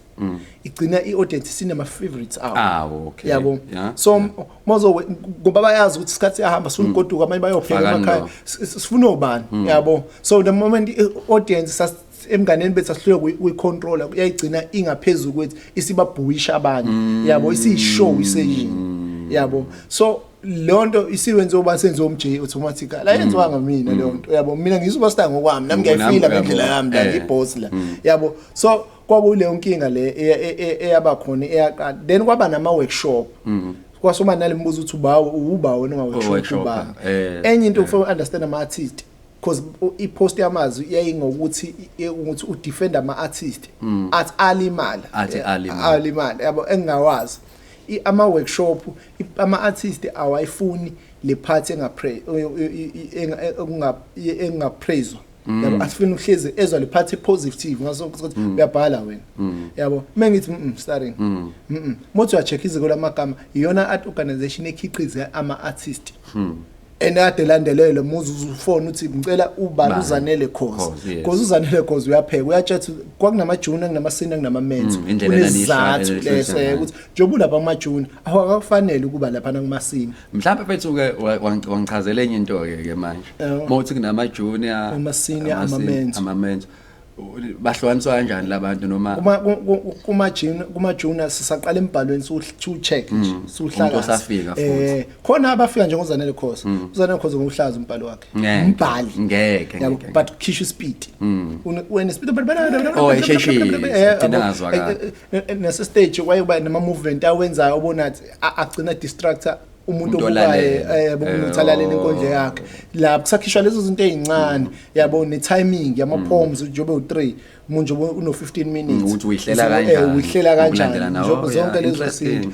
igcina i audience sinama favorites awo.
Ah, okay.
Yabo. So mozo ngoba bayazi ukuthi isikhathi siyahamba, sifuna ukugoduka, abanye bayopheka
Fakani
emakhaya.
lo.
Sifuna obani, yabo. So the moment i-audience emnganeni bethu asihluleka kuyi-controller, yayigcina ingaphezulu kwethu, isibabhuisha abanye, yabo, isiyishow isejini, yabo. So Lonto isiwenze uba senze umj automatically, ayenziwanga mina leyo nto, yabo. Mina ngiyi-superstar ngokwami, nami ngiyayifila ngendlela yami la, ngiyi-boss la, yabo. So kwakuleyo nkinga le eyaba khona eyaqala. Then kwaba nama workshop, kwasoma nalemibuzo ukuthi ubawo uba wena unga-workshop
Workshop,
uba. Enye into, ufuna understand ama artist, because i-post yamazwi yayingokuthi ukuthi udefend ama artist, athi alimala.
Athi alimala.
Alimala, yabo, engingawazi. Ama workshop, ama artist awayifuni le part engapray engapraiswa, yabo. Asifuni uhlezi ezwa le part positive ngaso ukuthi uyabhala wena, yabo. Mengithi starring mothi uyacheck iziko lamagama, iyona art organization ekhiqiza ama artist enade landelele muze uzufona uthi ngicela ubani.
Bani.
Uzanele Khoza.
Khoza, yes.
Khoza, uzanele Khoza uyapheka, uyatshela kwakunama junior, kunama senior, kunama mentor.
Indlela
Kunesizathu
enaniyihlala-
leso ukuthi njengoba ulapha kuma junior, awakafanele ukuba lapha kuma senior.
Mhlawumbe fethu ke wangichazela enye into ke manje. Mawuthi kunama junior,
Ama-senior, ama-mentor.
Ama-mentor. Bahlukaniswa kanjani labantu noma
Kuma junior sisaqala embhalweni, su check nje, suhlakaza.
Umuntu osafika futhi.
Khona abafika njengoZanele Khoza. UZanele Khoza ngokuhlaza umbhalo wakhe.
Ngeke.
Umbhali.
Ngeke,
Yabo,
ngeke.
but khishwa ispeed. Wena speed.
Oh, esheshisa, agcina angazwakali.
Nase stage wayekuba nama movement awenzayo obona athi agcina distractor umuntu
Umuntu
obukayo,
olalele.
umuntu alalela inkondlo yakhe la kusakhishwa lezo zinto ezincane, yabo, ne timing yama poems, njengoba u3 umuntu njengoba uno 15 minutes.
Ukuthi uyihlela kanjani,
Uyihlela kanjani
ukulandelana.
njengoba
Oh,
zonke
yeah,
lezo
interesting.
zinto.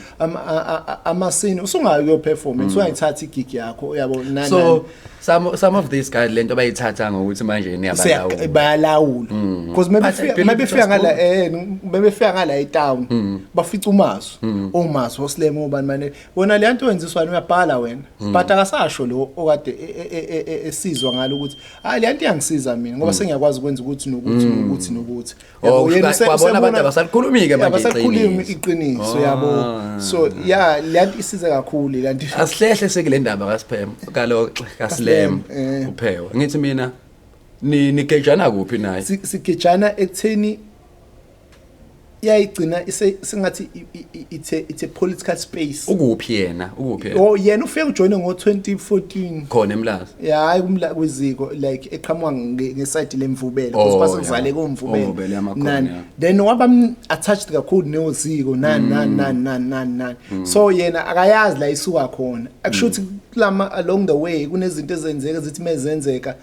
Amasini usungayi kuyo-perform, usungayithatha igig yakho, yabo, nani.
So some of these guys, lento bayithatha ngokuthi manje niyabalawula.
Bayalawula because
But I believe
mebefika
it was
ngala mebefika ngala etown, bafica umazo omazo oslem obani mane wona le nto wenziswa uyabhala wena, but akasasho lo okade esizwa ngalo ukuthi hayi, le nto iyangisiza mina ngoba sengiyakwazi ukwenza ukuthi nokuthi nokuthi nokuthi.
Oh,
Yabo, yena
kwabona abantu abasakhulumi-ke manje
abasakhulumi
iqiniso.
iqiniso, yabo. So yeah, le nto isize kakhulu le nto.
Asihlehle sekule ndaba kaSphem kalo kaSlam.
KaSlam, eh.
Uphewa ngithi mina ni nigejana kuphi naye?
Sigejana ekutheni yayigcina sengathi it's a political space.
Ukuphi yena, ukuphi yena?
Oh, yena ufike ujoyine ngo-2014.
Khona eMlazi?
Ya, hayi, kumla kwiziko like eqhamuka ngeside lemvubelo
Oh,
because
yeah.
kwase kuzaleke
Omvubelo
omvubelo
yamakhona,
nani.
yeah.
Then waba attached kakhulu noziko, nani nani nani nani nani nani. So yena akayazi la isuka khona, akusho ukuthi kulama along the way kunezinto ezenzeka zithi mezenzeka,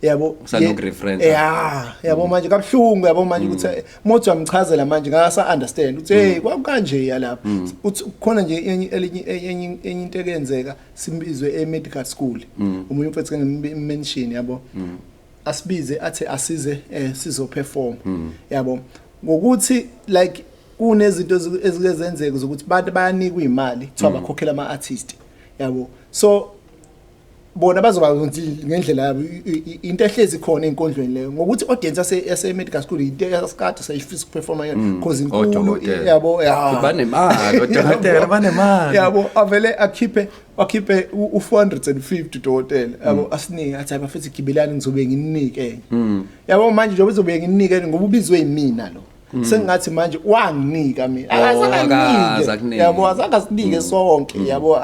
yabo.
Usanokureference.
Ya, yabo, manje kabuhlungu, yabo, manje ukuthi mothi uyamchazela manje ngakasa understand uthi hey, kwakanje yalapha, uthi khona nje enye elinye enye into ekenzeka, simbizwe e medical school umunye umfethu ngimmention, yabo, asibize athi asize sizo perform, yabo, ngokuthi like kunezinto ezike zenzeka zokuthi abantu bayanikwa imali kuthiwa bakhokhela ama artist, yabo. So bona bazoba ngendlela yabo, into ehlezi khona einkondlweni leyo ngokuthi audience yase medical school into yasikade sayifisa ukuperforma yona because inkulu.
Odokotela.
Yabo, ya.
Futhi banemali, odokotela banemali.
Yabo, avele akhiphe wakhiphe u-450 dokotela, yabo, asinike athi hayi bafethu, gibelani, ngizobe nginike, yabo. Manje njengoba uzobe nginike ngoba ubizwe yimina lo, sengathi manje wanginika mina.
Oh,
Akazange
akaze
anginike.
akunike.
Yabo, azange asinike sonke, yabo,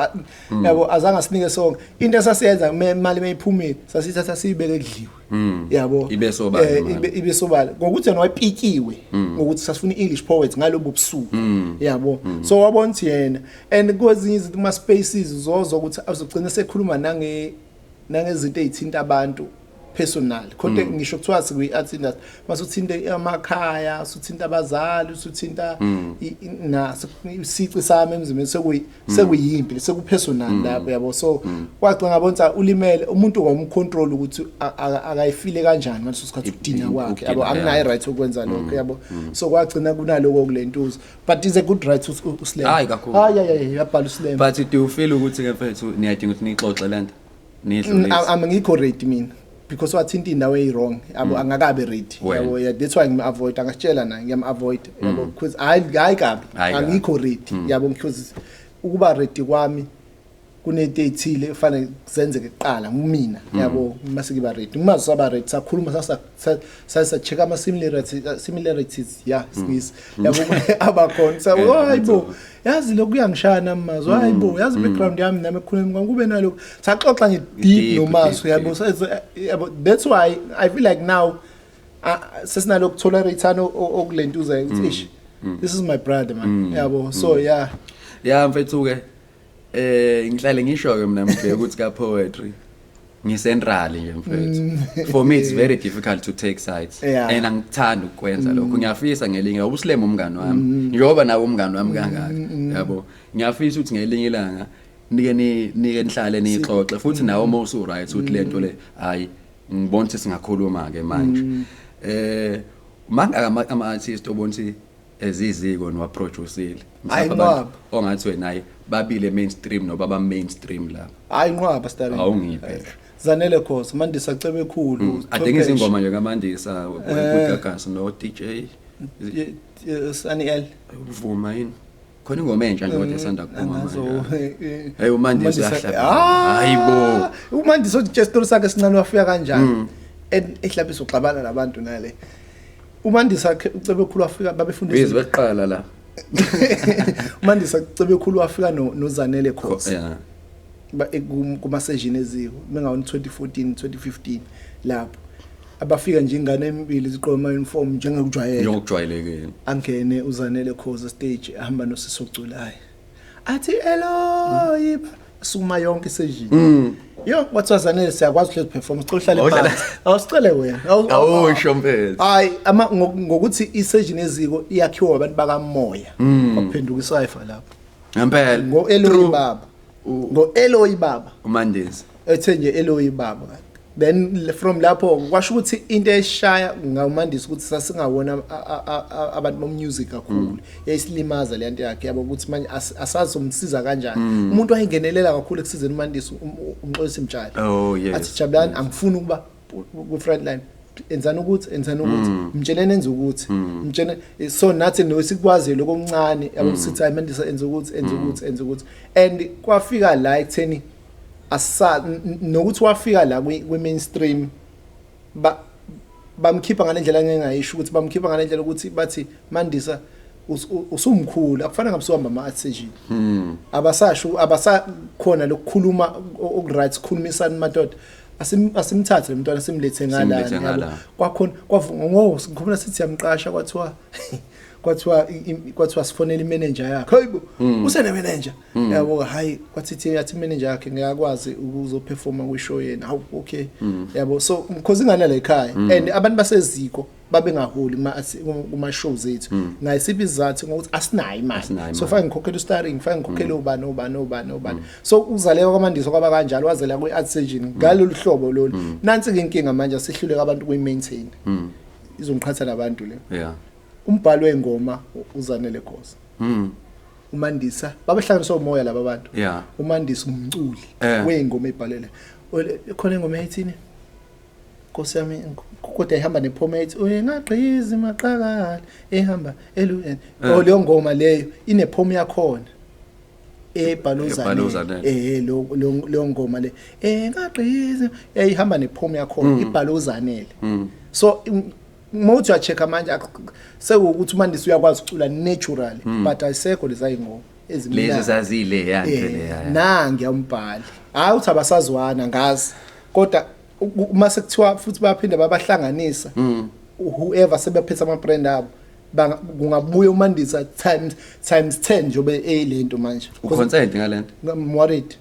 yabo, azange asinike sonke. Into esasiyenza imali mayiphumile sasithatha siyibeke kudliwe, yabo.
Ibe sobala imali.
Ibe sobala ngokuthi yena wayepikiwe ngokuthi sasifuna i-English poets ngalobo busuku, yabo. So wabona ukuthi yena and kwezinye izinto kuma spaces uzozwa ukuthi azogcina sekhuluma nangezinto ezithinta abantu personal, kodwa ngisho kuthiwa sikwi-art industry masuthinta amakhaya, usuthinta abazali, usuthinta na isici sami emzimbeni, sekuyimpi, sekupersonal lapho, yabo. So kwagcina ngabona ukuthi ulimele umuntu, wamcontrol ukuthi akayifile kanjani ngaleso sikhathi ukudina kwakhe, yabo.
Ukudina,
Anginayo right ukwenza lokho, yabo. So kwagcina kunaloko kulentuzo, but is a good right uSlam.
Hayi, kakhulu.
Hayi hayi hayi, yabhala uSlam.
But do you feel ukuthi ke mfethu niyadinga ukuthi nixoxe lento nidlulise?
Angikho ready mina because wathinta indawo eyi-wrong, yabo, angakabe ready.
Wena.
Yabo, yeah, that's why ngim-avoid, angasitshela naye ngiyam-avoid, yabo, because hayi hayi kabi.
Hhayi kabi.
Angikho ready, yabo, because ukuba ready kwami kunento ey'thile efanele zenzeke kuqala kumina, yabo. Mase ngiba ready, uma saba ready sakhuluma, sasa check ama similarities, yeah, singisi, yabo, abakhona so hayibo. Yazi lokhu kuyangishaya nami Mazwi, hayi bo, yazi background yami nami ekukhuleni kwami kube nalokhu. Saxoxa nje deep
Deep,
noMazwi,
deep,
yabo.
deep.
So yabo, that's why I feel like now sesinalokhu tolerate okulentuza ukuthi ish, this is my brother, man, yabo. So yeah.
Ya mfethu ke, ngihlale ngisho ke mina mfethu ukuthi ka poetry ngicentral nje mfethu. For me it's very difficult to take sides and angithandi ukwenza lokho. Ngiyafisa ngelinye, uSlem umngani wami, njengoba nawe umngani wami kangaka, yabo, ngiyafisa ukuthi ngelinye ilanga nike nike nihlale nixoxe futhi nawe uma usu right ukuthi lento le, hayi, ngibona ukuthi singakhuluma ke manje. Mangaka ama artist obona ukuthi eziziko niwaproduceile
Hayi,
mhlawumbe abantu
nqwaba.
ongathi wena hayi babile mainstream noba ba mainstream lapha?
Hayi, nqwaba, starring.
Awungiphe.
Zanele Khosi, Mandisa Cebekhulu.
Adinga izingoma nje kaMandisa kuGagasi no DJ
Sunny L.
Uvuma yini? Khona ingoma entsha nje kodwa esanda kuphuma
Angazo,
manje. Hey, uMandisa uyahlabela. Hayi bo.
uMandisa uthi isitori sakhe esincane wafika kanjani and ehlabisa uxabana nabantu nale. uMandisa uCebekhulu wafika babefundisa
Bizwe beqala la.
uMandisa Cebekhulu wafika no noZanele Khosi kuma session eziko mengawo 2014 2015 lapho abafika nje ingane emibili ziqoka ama uniform njengokujwayele.
Njengokujwayelekile.
Angene uZanele Khosi stage ehamba nosisi oculayo, athi Eloyi, sukuma yonke isession. Yo, kwathiwa Zanele, siyakwazi uhlezi perform, sicela uhlale
Awudlala-
phansi. Awusicele wena.
Awusho mfethu.
Hayi, ama ngokuthi isession eziko iyakhiwa abantu bakamoya, kwaphenduka isayfa lapho.
Ngempela.
Ngo Eloyi
True.
baba, ngo Eloyi baba.
uMandisa.
Ethe nje Eloyi baba, then from lapho kwasho ukuthi into eshaya ngawumandisa ukuthi sasingawona abantu bomusic kakhulu, yayisilimaza le nto yakhe, yabo, ukuthi manje asazi umsiza kanjani. Umuntu wayengenelela kakhulu ekusizeni uMandisa uMxolisi Mtshali.
Oh yes.
Athi, "Jabulani, angifuni ukuba ku front line, enzani ukuthi, enzani ukuthi, mtsheleni enze ukuthi, mtshele." So nathi nosikwazi lokho okuncane, yabo, sithi hayi Mandisa, enze ukuthi, enze ukuthi, enze ukuthi. And kwafika la ekutheni asa nokuthi wafika la kwi mainstream, ba bamkhipha ngalendlela engingayisho ukuthi bamkhipha ngalendlela ukuthi bathi Mandisa usumkhulu, akufana ngabe usuhamba ama art session, abasasho abasakhona lokukhuluma okuright, sikhulumisana madoda, asimthathe lo mntwana simlethe ngala.
Simlethe
Yabo.
ngala.
Kwakhona kwavuma ngo ngikhumbula sithi siyamqasha, kwathiwa sifonela imanager yakhe. Hayibo, usene manager, yabo. Hayi, kwathi yathi manager yakhe ngiyakwazi ukuzoperforma kwishow yena. Hawu, okay, yabo. So because ingane la ekhaya and abantu baseziko babengaholi kuma shows ethu, ngayisiphi isizathu? Ngokuthi asinayo imali.
Asinayo
So
imali.
fake ngikhokhela ustaring, fake ngikhokhele ubani, ubani, ubani, ubani. So ukuzaleka kwaMandisa kwaba kanjalo, wazela kwi art session ngalolu hlobo lolu. Nansi ke inkinga manje, asihluleka abantu kuyi maintain, izongiqhatha nabantu le. Umbhalo wengoma uZanele Khosi. uMandisa babehlanganiswa umoya laba bantu. uMandisa umculi wey'ngoma ey'bhalele. Khona ingoma eyithini, Nkosi yami, kodwa ihamba nepoem ethi uyengagqizi maqakala ehamba elu. Oh, leyo ngoma leyo inepoem yakhona ebhalwe
Ebhalwe
uZanele.
uZanele.
Lo leyo ngoma le engagqizi eyihamba nepoem yakhona ibhalwe uZanele. So uma uthi uya-check-a manje, sekuwukuthi uMandisa uyakwazi ukucula naturally, but ayisekho leza y'ngoma ezimnandi.
Lezi zazile yanto leya.
Nangi umbhali, hayi uthi abasazwana ngazi, kodwa uma sekuthiwa futhi baphinda babahlanganisa, whoever sebephethe ama-brand abo, kungabuya uMandisa times 10 njengoba eyilento manje.
Uconsent ngalento?
I'm worried.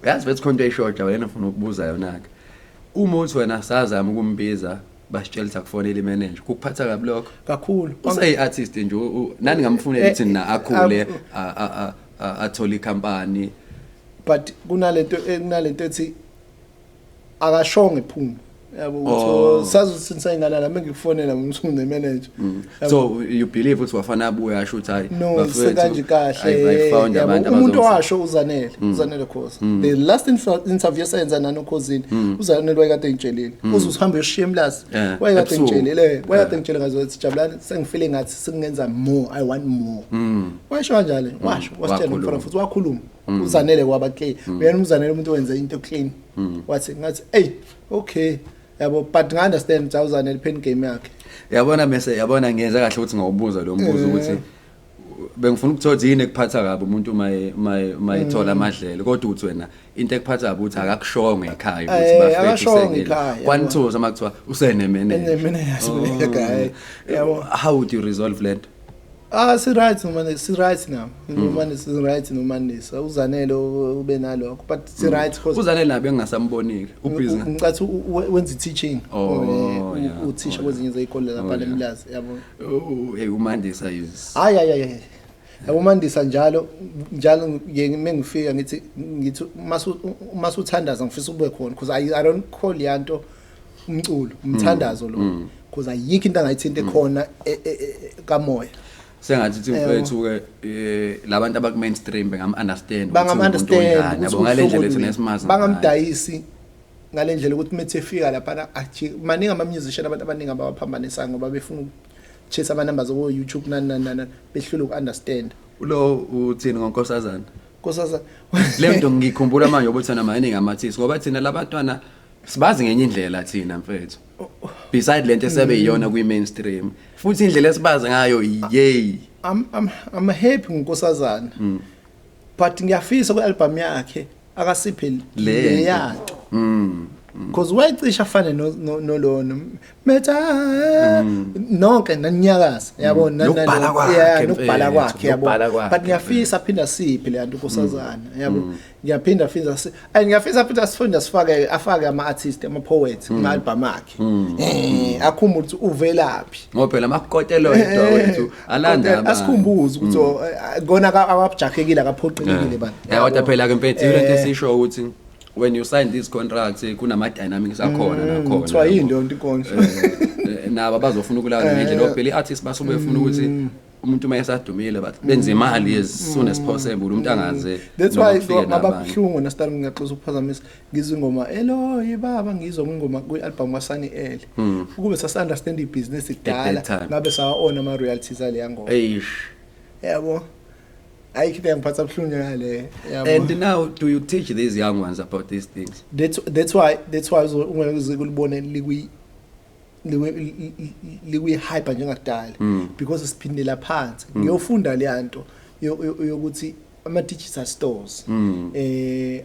Uyazi bethi khona into eyishoda wena ufuna ukubuza yona ke. Uma uthi wena sazama ukumbiza, basitshela ukuthi akufonele imanager, kukuphatha kabi lokho?
Kakhulu.
Useyi-artist nje, nani ngamfunela ukuthi na akhule, athole ikhampani.
But kunalento ethi akashonge ephuma, yabo, ukuthi sazi ukuthi sisayingana nami ngikufonela ngithi une-manager.
So you believe ukuthi wafana abuye asho ukuthi hayi
No,
bafethu,
sekanje kahle.
I found
Yabo,
abantu
umuntu
abazongisiza.
washo uZanele Khosi, the last interview esenza nanoKhosini, uZanele wayekade ngitshelile uze usihambe uyoshiya emlazi. Wayekade
Ebusuku.
ngitshelile, wayekade ngitshele ngazo Jabulani, sengifile ngathi sengingenza more, I want more. Washo kanjalo, washo, wasitshela.
Wakhuluma.
Umfana futhi wakhuluma uZanele, kwaba clear. Uyena uZanele umuntu owenza into clean. Wathi ngathi hey, okay, yabo, but nga-understand ukuthi awuZanele pen game yakhe.
Yabona, bese yabona ngenza kahle ukuthi ngawubuza lo mbuzo ukuthi Bengifuna ukuthola yini ekuphatha kabi umuntu uma ethola amadlelo, kodwa uthi wena into ekuphatha kabi ukuthi akakushongo ekhaya ukuthi bafethu
akashongo
usekile.
ekhaya, yabo.
Kwanithusa uma kuthiwa usenemanager.
Enemanager, ekhaya, yabo.
How would you resolve lento?
Ah, si right noma si right now. Noma si right noma nisa. Uzanele ube nalokho, but si right because
Uzanele nabe engasambonike ubhizi.
Ngicathi wenza teaching.
Oh, yeah.
Uthisha
Oh,
kwezinye zeyikole lapha
Oh, yeah.
eMlazi, yabo.
Oh, hey, uMandisa is
Hayi hayi hayi. Yabo, Mandisa, njalo njalo ngiye mengifika ngithi masuthandaza ngifisa ube khona, because I don't call yanto umculo, umthandazo lo, because ayikho into angayithinta khona kamoya.
Sengathi thi
Yebo.
mfethu ke labantu abaku mainstream bengam understand.
Bangam understand.
Yabo, ngale ndlela thina esimazi ngayo.
Bangamdayisi ngale ndlela ukuthi methe efika lapha athi maningi ama musician, abantu abaningi abaphambanisayo ngoba befuna ukuchase ama numbers ku YouTube nani nani nani, behlule uku-understand.
Lo uthini ngonkosazana?
Nkosazana.
Le nto ngikhumbula manje ukuthi thina maningi amathisi, ngoba thina labantwana sibazi ngenye indlela thina mfethu, beside lento esebe iyona kwi mainstream, futhi indlela esibazi ngayo, yey.
I'm happy ngonkosazana. But ngiyafisa ku-album yakhe akasiphe
Le
leyanto. Because wayecisha afane no nolono. Metha nonke naninyakaza, yabo.
Nokubhala kwakhe,
Yeah, nokubhala
mfethu,
kwakhe, yabo.
nokubhala kwakhe,
But ngiyafisa aphinda siphe leyanto nkosazana, yabo. Ngiyaphinda finza si and ngiyafisa aphinda sifunda sifake afake ama artist, ama poets kuma album akhe. Akhumbule ukuthi uvelaphi.
Ngoba phela amakotelo yedwa wethu alanda
Kodwa
abantu.
asikhumbuze ukuthi oh, kona akabhajahekile, akaphoqelekile bani.
Ya, kodwa phela ke mfethu into esisho ukuthi when you sign these contracts kunama dynamics akhona nakhona.
Kuthiwa yini leyo nto, inkondlo?
Nabo abazofuna ukulala ngendlela, phela i-artist basuke befuna ukuthi umuntu uma esadumile bathi benze imali as soon as possible, umuntu angaze
That's
noma
why
kufike
ngaba
nabanye.
buhlungu nasitari, ngiyaxoxa ukuphazamisa, ngizwe ingoma Eloyi baba, ngizwa ingoma kwi-album kaSani L, ukube sasi-understand ibhizinisi kudala,
that time.
ngabe sawa-own ama-royalties aleya ngoma.
Eish.
Yabo, ayikho into engiphatha buhlungu ngale, yabo.
And now, do you teach these young ones about these things?
That's why ungeke uze kulibone likwi hyper njengakudala, because siphindela phansi ngiyofunda le nto yokuthi ama digital stores,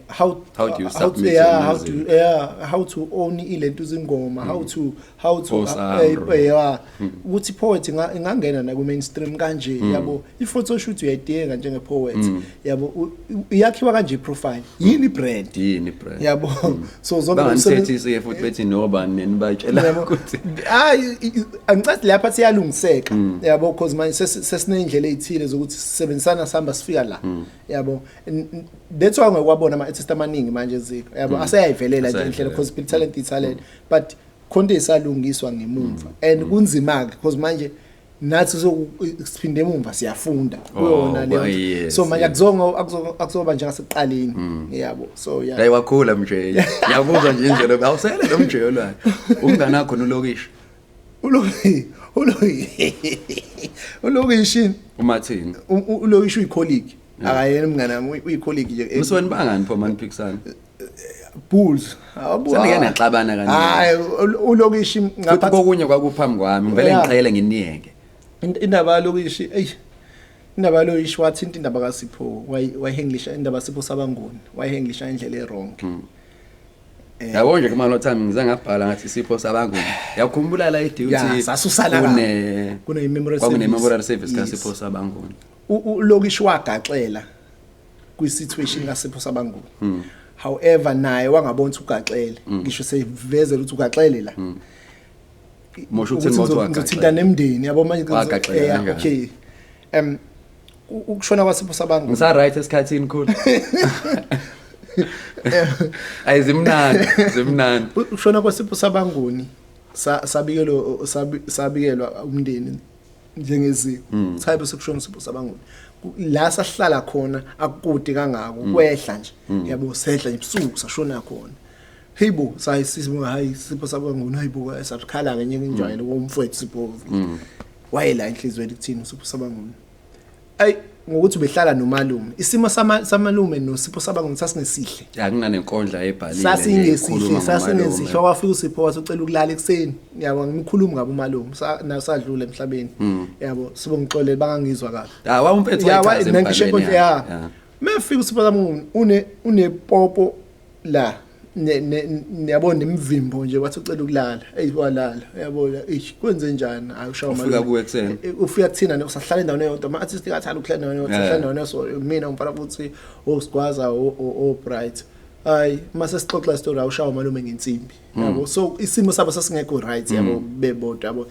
how
How do you
how to,
submit
yeah,
your
how
music?
to, yeah, how to own ilento izingoma, how to
Osambro.
Yeah, ukuthi poet ingangena na ku mainstream kanje, yabo. I-photo shoot uyayidinga njenge poet, yabo. Iyakhiwa kanje profile, yini brand,
Yini brand?
yabo. So zonke
Banganithethisi-ke futhi bethi nobani nini bayitshela
Yabo.
ukuthi
Hayi, angicathi lapha siyalungiseka, yabo, because manje sesineyindlela ezithile zokuthi sisebenzisana, sihamba sifika la, yabo. That's why ngikwabona ama artists amaningi manje eziko, yabo, aseyayivelela nje indlela,
Aseyayivelela.
because phela talent i talent, but khonto isalungiswa ngemumva and kunzima ke, because manje nathi siphinde emumva siyafunda kuyona
Oh,
leyo nto. So manje akuzongo akuzoba njengasekuqaleni, yabo. So yeah.
Hayi, wakhula mje, ngiyakuzwa nje indlela awusele lo mje lwayo umngane wakho nolokishi.
Ulokishi.
Umathini?
Ulokishi uyicolleague, akayena umngane wami, uyicolleague nje.
Msweni bangani pho maniphikisana?
Bulls.
Senike naxabana kaningi.
Hayi, ulokishi
Futhi
ngaphathi
kokunye kwakuphambi kwami, ngivele ngixele nginiyeke.
Indaba yalokishi, eyi, indaba yalokishi wathinta indaba kaSipho, wayihenglisha indaba kaSipho Sabanguni, wayihenglisha indlela e-wrong.
Yabo nje kuma time ngize ngabhala ngathi Sipho Sabanguni, yakhumbula la idi
Ya,
uthi
sasusana kabi.
kune
Kune-memorial
kwakune
service.
memorial service
Yes.
kaSipho Sabanguni.
Ulokishi wagaxela kwi-situation kaSipho Sabanguni. However, naye wangabona ukuthi ugaxele, ngisho seyivezela ukuthi ugaxele la.
Mosho ukuthi
Ukuthi
mawuthi wagaxela.
ngizothinta nemndeni, yabo, manje
Wagaxela kanjani?
Okay, ukushona kwaSipho Sabanguni
Ngisa right esikhathini khulu, ayizimnandi zimnandi.
Ukushona kwaSipho Sabanguni sabikelwa umndeni njengeziko. Cha, bese kushona uSipho Sabanguni. La sahlala khona akukude kangako, kwehla nje, yabo, sehla nje ebusuku sashona khona. Heyibo, sayisimo, hayi, Sipho Sabanguni, hayibo, sakhala ngenye injwayelo komfowethu Sipho, wayela inhlizweni kuthini uSipho Sabanguni, ayi. Ngokuthi ubehlala nomalume, isimo samalume noSipho Sabanguni sasingesihle.
Akunanenkondla ebhalile.
Sasingesihle, sasingesihle. Wafika uSipho wathi ucela ukulala ekuseni, yabo. Ngimkhulumi ngabe umalume nasadlula emhlabeni, yabo. Sibongixolele bangangizwa kahle.
Ah, wawumphethe.
Ya, ngisho enkondla, ya. Mefika uSipho Sabanguni unepopo la, yabo, nemvimbo nje, wathi ucela ukulala. Ey, walala, yabo. Eish, kwenze njani? Ayushawa.
Ufika kuwe ekuseni.
Ufika kuthina, usahlala endaweni eyodwa. Ama artist kathanda ukuhlala endaweni eyodwa, sahlala endaweni eyodwa, mina, umfana futhi, osigwaza, o Bright. Hayi, mase sixoxa story, awushawa malume ngensimbi, yabo. So isimo sabo sasingekho right, yabo, bebodwa, yabo.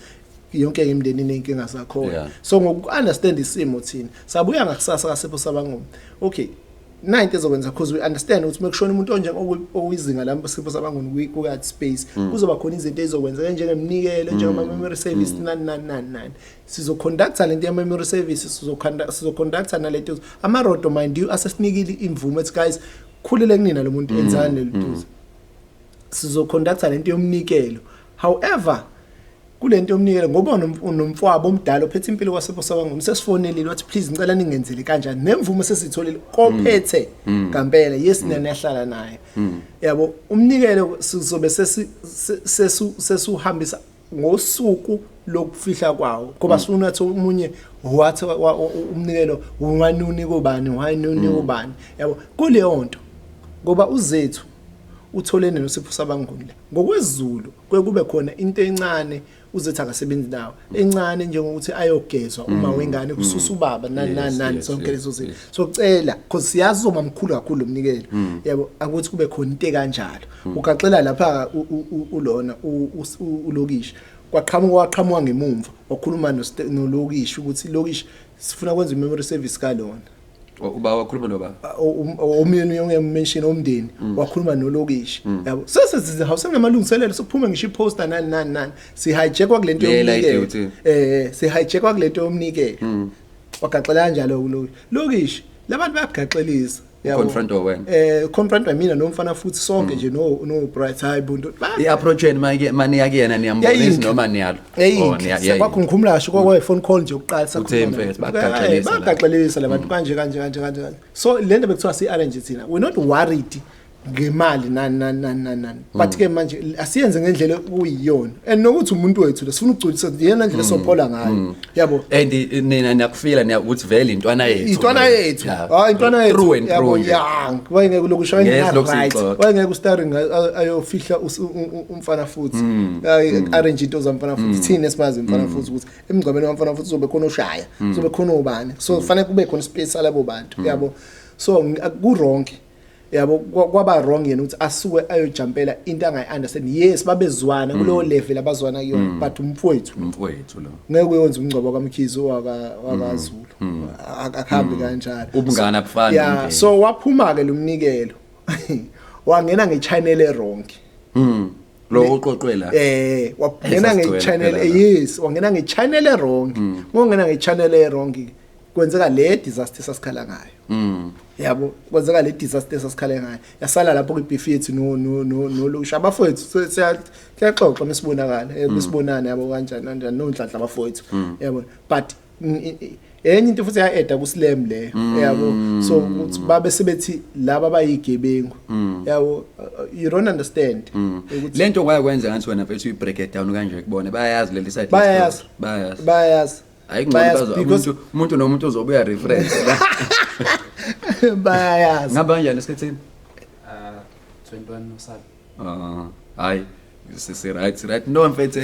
Yonke imindeni inenkinga zakhona. So ngoku understand isimo thina sabuya ngakusasa kaSipho Sabangoma. Okay, nayinto ezokwenza, because we understand ukuthi mekushona umuntu onje okuyizinga lami Sipho Sabanguni ku-art space, kuzoba khona izinto ezizokwenzeka njengeminikelo, njengama-memory service, nani nani nani nani. Sizoconducta lento ya-memory service, sizoconducta nalento amarodo. Mind you, asesinikile imvume ethi, guys, khulele kunina lo muntu, enzani lelo duze. Sizoconducta lento yomnikelo. However, kulento yomnikelo, ngoba unomfowabo omdala ophethe impilo kwaSipho Sabanguni, sesifonelile, wathi, please, ngicela ningenzele kanjani, nemvume sesitholile kophethe ngempela. Yes, niyahlala naye, yabo. Umnikelo sizobe sesuhambisa ngosuku lokufihla kwawo, ngoba sifuna ukuthi omunye wathi umnikelo unganuni kubani, wayinuni kubani, yabo, kuleyo nto. Ngoba uzethu utholene noSipho Sabanguni la ngokwesiZulu, kuye kube khona into encane uzethu akasebenzi nawo, encane njengokuthi ayogezwa uma wengane, kususa ubaba, nani nani nani, sonke lezo zinto. So cela, because siyazi uzoba mkhulu kakhulu lo mnikelo, yabo, akuthi kube khona into ekanjalo. Ugaxela lapha ulona uLokishi, kwaqhamuka, waqhamuka ngemumva, wakhuluma noLokishi ukuthi, Lokishi, sifuna kwenza i-memory service kalona.
Uba wakhuluma noba?
Omyeni ongemention omndeni wakhuluma noLokishi, yabo. Sesesithi hawu, sengamalungiselelo, sokuphume ngisho iposter, nani nani nani, sihijackwa kulento
Lela
yomnikelo.
i-duty.
Sihijackwa kulento yomnikelo, wagaxela kanjalo kuLokishi. Lokishi labantu bayagaxelisa, yabo.
Confront wena.
Confront mina nomfana futhi, sonke nje, no Bright. Hayi buntu.
I-approach yenu manje maniya kuyena, niyambonisa
Yayinhle.
noma niyalo? Oh,
Yayinhle. Kwakho ngikhumula kasho, kwakwa phone call nje ukuqala.
Uthe, mfethu, bagaxelisa la.
Bagaxelisa labantu kanje kanje kanje kanje kanje. So lento bekuthiwa si arrange thina, we're not worried ngemali, nani nani nani nani nani, but ke manje asiyenze ngendlela okuyiyona, and nokuthi umuntu wethu lo sifuna ukugculisa yena ndlela sophola ngayo, yabo.
And nina niyakufila niya ukuthi vele intwana yethu.
Intwana yethu. Hayi, intwana yethu.
Through and
yabo
through nje.
Ya, wayengeke lokhu
Ngeke silokhu
right.
siyixoxa.
Wayengeke ustarring ayofihla umfana futhi, ayi arrange into zamfana futhi. Thina esimazi umfana futhi ukuthi emngcwabeni wamfana futhi uzobe khona oshaya, uzobe khona obani, so kufanele kube khona space salabo bantu, yabo. So ku wrong, yabo. Kwaba wrong yena ukuthi asuke ayojumpela into angayi understand. Yes, babezwana kuleyo level abazwana kuyona, but umfowethu.
Umfowethu lo.
Ngeke uyenze umngcwabo kaMkhize wakaZulu, akuhambi kanjalo.
Ubungane abufani
Ya.
umndeni.
So waphuma ke lo mnikelo, wangena ngechannel e-wrong.
Lo uqoqwe la.
Wangena
Esasigcwele
ngechannel
phela la.
Yes, wangena ngechannel e-wrong. Ngongena ngechannel e-wrong, kwenzeka le disaster sasikhala ngayo, yabo. Kwenzeka le disaster sasikhala ngayo, yasala lapho kwibeef yethu no noLokishi. Abafowethu siyaxoxa mesibonakala, mesibonana, yabo, kanjani kanjani, noNhlanhla, abafowethu, yabo. But enye into futhi ya-adda ku-slam leyo, yabo. So ukuthi babe sebethi laba bayigebengu, yabo, you don't understand ukuthi
Lento kwayakwenza ngathi wena mfethu uyi-break it down kanje kubona, bayayazi leli side.
Bayayazi.
Bayazi.
Bayazi.
Hayi, ngcono.
Bayazi,
Bazo
because
umuntu nomuntu uzobuya reference la.
Bayayazi.
Ngihamba kanjani esikhathini?
21 nosala.
Ah, hayi, sisi right right. No mfethu,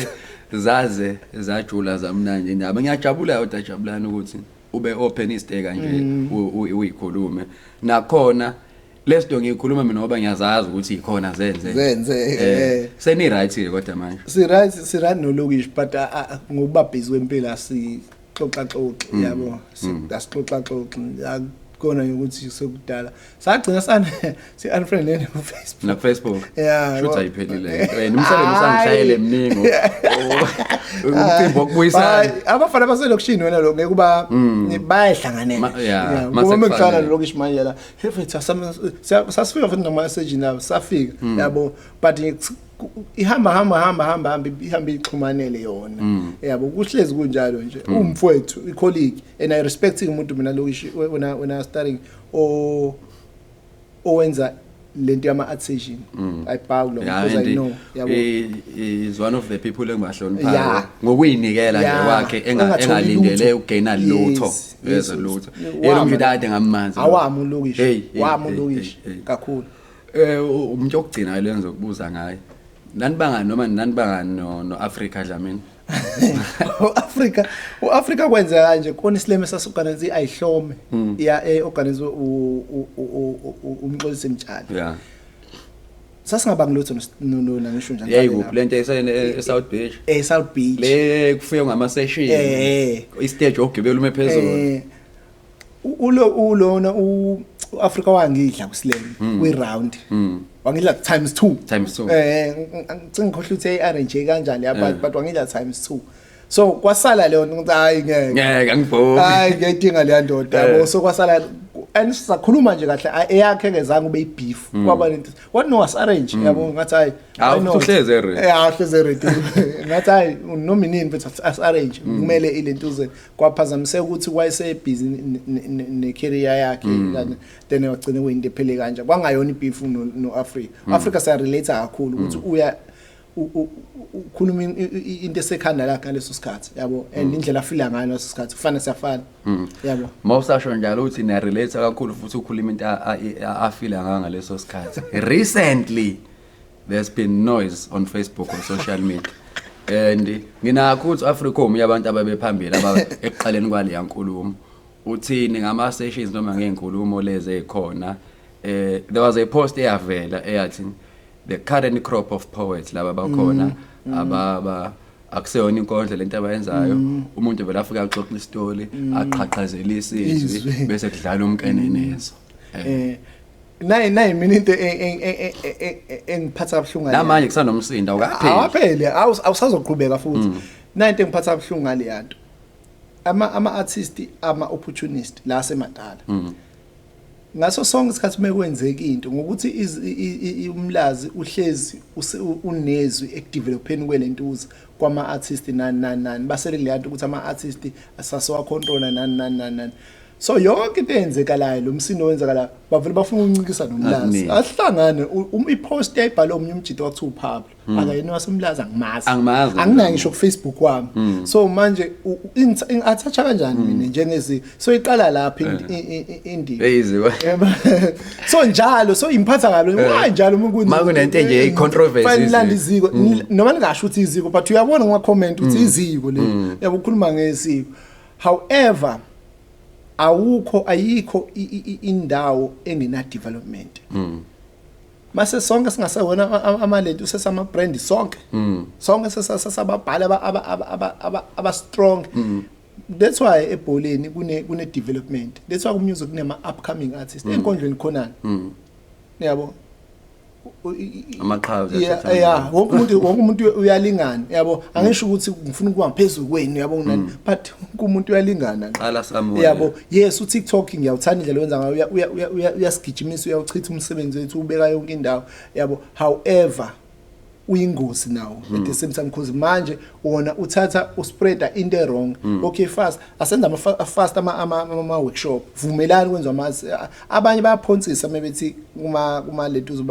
zaze zajula zamnandi indaba. Ngiyajabula kodwa, jabulani ukuthi ube open isteka kanje uyikhulume. Nakhona lesinto ngiyikhuluma mina ngoba ngiyazazi ukuthi ikhona zenze.
Zenze, eh.
Seni right ke kodwa manje?
Si right, si right nolokishi, but ngokuba busy kwempilo asixoxa xoxi, yabo. Asixoxa xoxi akukona ukuthi sekudala sagcina sana si unfriend lena ku Facebook.
Na Facebook.
Yeah.
Shuthi ayiphelile. Wena umsebenzi usangishayele mningi. Umcimbi wokubuyisana.
Hayi, abafana baselokishini wena lo ngeke kuba bayahlanganela.
Yeah,
Yeah,
mase
ngoba mekuhlala
kufanele.
nolokishi manje la hefethu sasifika futhi nama message nabo safika, yabo, but Ihamba hamba hamba hamba hamba ihamba ixhumanele yona. Yabo, kuhlezi kunjalo nje. Umfowethu, i-colleague, and I respect umuntu mina lokishi wena starting o owenza lento yama art session. I bow lo because I
and
know, yabo.
He is one of the people engibahloniphayo ngokuyinikela nje kwakhe
Engatholi
engalindele
lutho.
ukugaina lutho. Yezwa lutho. Yena umuntu kade ngamanzi.
Awami ulokishi.
Hey, hey,
Wami
hey,
ulokishi
hey, hey.
kakhulu.
Umuntu okugcina le ngizokubuza ngaye. Nanibanga noma nanibanga no Africa Dlamini?
uAfrica uAfrica kwenzeka kanje, khona isileme sasi-organize ayihlome ya e-organize uMxolisi Mtshali. Sasingabangi lutho no ngisho njalo.
Yayikuphi lento e South Beach?
E South Beach.
Le kufike ngama session. I-stage ogibela ume phezulu.
Ulo ulona uAfrica wangidla kusileme kwi round. Wangidla times 2.
Times two.
Ngicela ngikhohle ukuthi ayi-arrange kanjani ya, but wangidla times 2. So kwasala leyo nto ukuthi hayi, ngeke.
Ngeke angibhoki.
Hayi, ngiyayidinga leya ndoda, yabo. So kwasala and sisakhuluma nje kahle, eyakhe ke zange ube i-beef, kwaba lento what no was arrange, yabo, ngathi hayi,
Hawu,
why not?
futhi uhlezi e-ready.
Yeah, uhlezi ready. Ngathi hayi, noma inini mfethu, as arrange kumele ilentuze kwaphazamiseka ukuthi wayese busy ne career yakhe kanye, then wagcina kuyinto ephele kanje, kwangayona i-beef no Africa. Africa siya relate kakhulu ukuthi uya ukhuluma into esekhanda lakhe ngaleso sikhathi, yabo, and indlela afila ngayo ngaleso sikhathi kufana, siyafana, yabo.
Mawusasho njalo uthi niya relate kakhulu futhi ukhuluma into afila ngayo ngaleso sikhathi. Recently there's been noise on Facebook or social media. And nginakho ukuthi Africa omunye abantu ababephambili aba ekuqaleni kwale yankulumo. Uthini ngama sessions noma ngeenkulumo lezi ezikhona? There was a post eyavela eyathi the current crop of poets laba bakhona ababa akuseyona inkondlo lento abayenzayo, umuntu vele afika axoxa isitori, aqhaqhazelisa izwi,
Izwi.
bese kudlala umkenenezo.
Nayi mina into engiphatha kabuhlungu ngale.
Namanje kusanomsindo, awukapheli.
Awapheli, awusazoqhubeka futhi. Nayi into engiphatha kabuhlungu ngale yanto, ama artist, ama opportunist la semadala, ngaso sonke isikhathi mekwenzeka into ngokuthi uMlazi uhlezi unezwi ekudevelopeni kwelentuza kwama artist, nani nani nani, basele kuleya nto ukuthi ama artist asasowacontrola, nani nani nani nani. So yonke into eyenzekalayo, lo msindo owenzakalayo, bavele bafuna ukuncikisa noMlazi.
Akuningi.
Asihlangane i-post yayibhalwe omunye umjito wakuthiwa uPablo, akayena waseMlazi, angimazi.
Angimazi.
Anginayo ngisho ku-Facebook wami. So manje ingi-attach kanjani mina njengezi? So iqala lapho indima.
Eyiziko.
Yebo. So njalo, so imphatha kabi why njalo uma
Ma kunento nje, i-controversy
Fanele nilande
iziko.
iziko. Noma ningasho ukuthi iziko, but uyabona ngama comment ukuthi iziko le, yabo, ukhuluma ngesiko. However, awukho, ayikho indawo engena development. Mase sonke singasewona amalento sesama brand sonke, sonke sesababhala aba strong. That's why ebholeni kune development, that's why ku music kunema upcoming artists, enkondlweni khonani, yabo.
Amaqhawe.
Yeah, wonke umuntu uyalingana, yabo. Angisho ukuthi ngifuna ukuba phezulu kwenu, yabo, nani, but wonke umuntu uyalingana.
Qala somewhere.
Yabo, yes, uTikTok ngiyawuthanda indlela wenza ngayo, uyasigijimisa, uyawuchitha umsebenzi wethu, ubeka yonke indawo, yabo. However, uyingozi nawo at the same time because manje wona uthatha uspreada into wrong. Okay, fast asenza ama fast ama workshop, vumelani kwenziwa ama abanye bayaphonsisa mebethi kuma lentuzo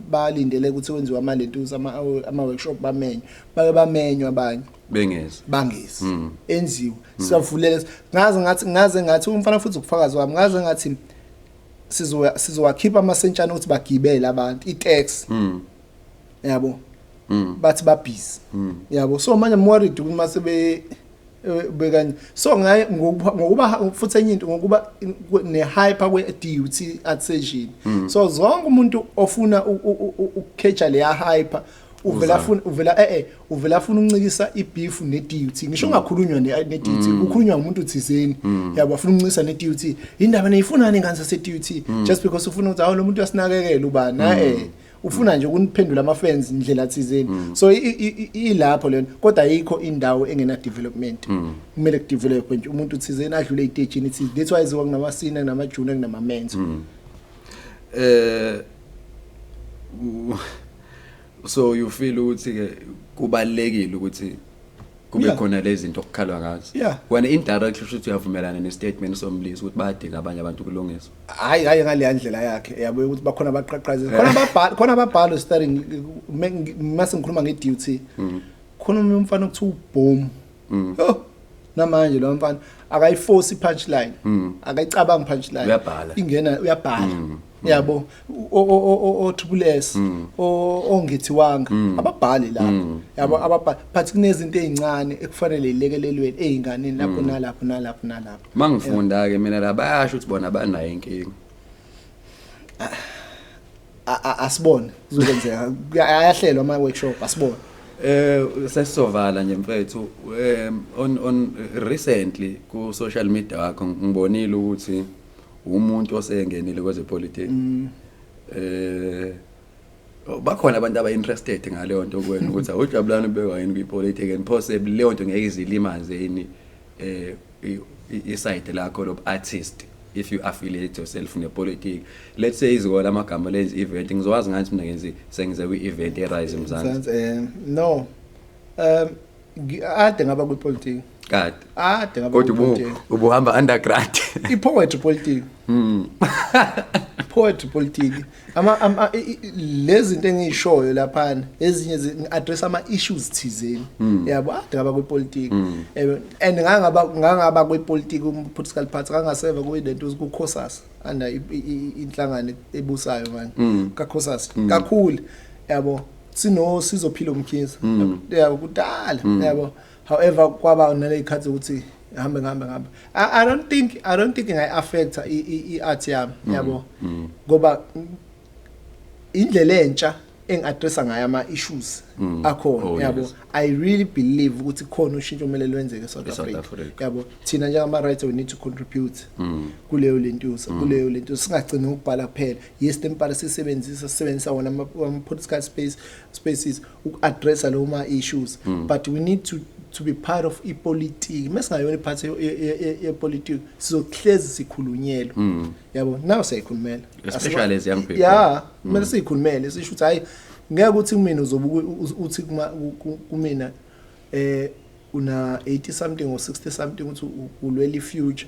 balindele ukuthi kwenziwe ama lentuzo ama workshop, bamenywa, bake bamenywa abanye
Bengezi.
Bangezi enziwe, siyavulela. Ngaze ngathi umfana futhi ukufakazi wami, ngaze ngathi sizowakhipha amasentshana ukuthi bagibele abantu i-tax, yabo, bathi babhizi, yabo. So manje I'm worried ukuthi mase be bekanye so ngaye ngokuba futhi enye into ngokuba ne-hyper kwe-DUT art session, so zonke umuntu ofuna ukukhetha leya hyper uvela
Uza.
afuna uvela uvela afuna ukuncikisa i-beef ne-DUT, ngisho ungakhulunywa ne-DUT, kukhulunywa ngumuntu thizeni, yabo, afuna ukuncikisa ne-DUT, indaba neyifunani ingane sase-DUT, just because ufuna ukuthi hawu, lo muntu uyasinakekela ubani na, ufuna nje ukuniphendula ama-fans indlela thizeni. So ilapho lento, kodwa ayikho indawo engena development. Kumele kudevelop nje umuntu thizeni adlule ey'tejini thize. That's why ziwa kunama-senior, kunama-junior, kunama-mentor.
Eh So you feel ukuthi ke kubalekile ukuthi kube khona lezi zinto okukhalwa ngazo?
Yeah.
Wena indirectly usho ukuthi uyavumelana ne-statement somlisi ukuthi bayadinga abanye abantu ukulungisa.
Hayi, hayi, ngale ndlela yakhe, yabo, ukuthi bakhona abaqhaqhaza khona, ababhala khona, ababhalo starring. Mase ngikhuluma nge-duty, khona omunye umfana okuthiwa uBoom. Oh, namanje lo mfana akayiforce i-punchline, akayicabangi punchline.
Uyabhala.
Ingena, uyabhala, yabo. O Triple S, o ongithiwanga, ababhali lapho, yabo, ababhali, but kunezinto ezincane ekufanele ilekelelweni eyinganeni lapho, nalapho, nalapho, nalapho.
Mangifunda ke mina la, bayasho ukuthi bona banayo inkinga.
Asibone kuzokwenzeka. Ayahlelwa ama workshop, asibone.
Sesizovala nje mfethu, on recently ku social media wakho ngibonile ukuthi umuntu osengenile kwezepolitiki. Bakhona abantu aba interested ngaleyo nto kuwena ukuthi awujabulani ubekwa yini kwipolitiki, and possibly leyo nto ngeke izilimaze yini iside lakho lob artist if you affiliate yourself nepolitiki? Let's say izikole amagama lenze event, ngizowazi ngathi mina ngenzi sengize kwi-event e-Rise Mzansi.
Mzansi, no, ade ngaba kwipolitiki.
Kade.
Ade ngaba
Kodwa
kwipolitiki.
Ubuhamba underground.
I-poetry politiki, poetry politiki, ama lezi zinto engiyishoyo laphana, ezinye address ama issues thizeni, yabo. Ade ngaba kwipolitiki, and ngangaba kwipolitiki, political party, ngangaseva kuyilento ku COSAS, under inhlangano ebusayo manje ka COSAS kakhulu, yabo. Sino sizophila umkhize, yabo, kudala, yabo. However, kwaba nalezikhathi ukuthi hambe ngihambe ngihambe. I don't think ingayi-affecta i-art yami, yabo, ngoba indlela entsha engi-addressa ngayo ama-issues akhona, yabo. I really believe ukuthi khona ushintsho kumele lwenzeke eSouth
E-South
Africa.
Africa.
Yabo, thina njengama-writer we need to contribute kuleyo lentuza, kuleyo lento. Singagcini ukubhala kuphela. Yes, lembhalo sisebenzisa wona ama-political spaces uku-addressa lawo ma-issues, but we need to be part of ipolitiki. Mesingayona ipart yepolitiki, sizohlezi sikhulunyelwa, yabo. Now siyayikhulumela.
Especially as young people.
Yeah, kumele siyikhulumele, sisho ukuthi hayi, ngeke ukuthi kumina uzobe uthi kumina una 80 something or 60 something uthi ulwela ifuture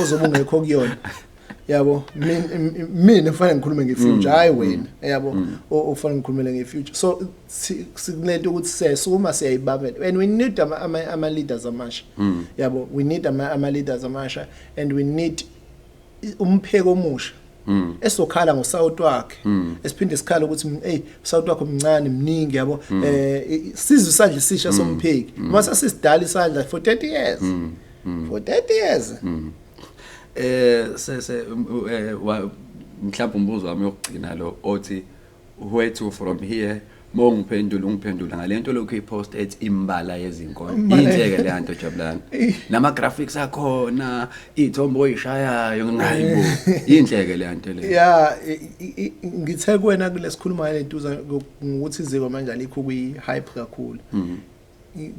ozobe ungekho kuyona, yabo. Mina kufanele ngikhulume ngefuture, hayi wena, yabo, ofanele ngikhulumele ngefuture. So sikunento ukuthi sesukuma siyayibambela, and we need ama leaders amasha, yabo. We need ama leaders amasha and we need umpheko omusha esokhala ngosawuti wakhe, esiphinde sikhala ukuthi, hey, usawuti wakho mncane, mningi, yabo. Sizwe isandla esisha sompheki mase sisidala isandla for 30 years, for 30 years.
Sese mhlawumbe umbuzo wami yokugcina lo othi where to from here. Mongiphendula, ungiphendula ngalento lokhu ipost ethi imbala yezinkondlo.
Imbala.
Inhleke le nto, Jabulani, nama graphics akhona, izithombe oyishayayo, ngayibo, inhleke le nto le.
Yeah, ngithe kuwena kulesikhuluma ngalentuza ngokuthi iziko manje alikho kwi hype kakhulu.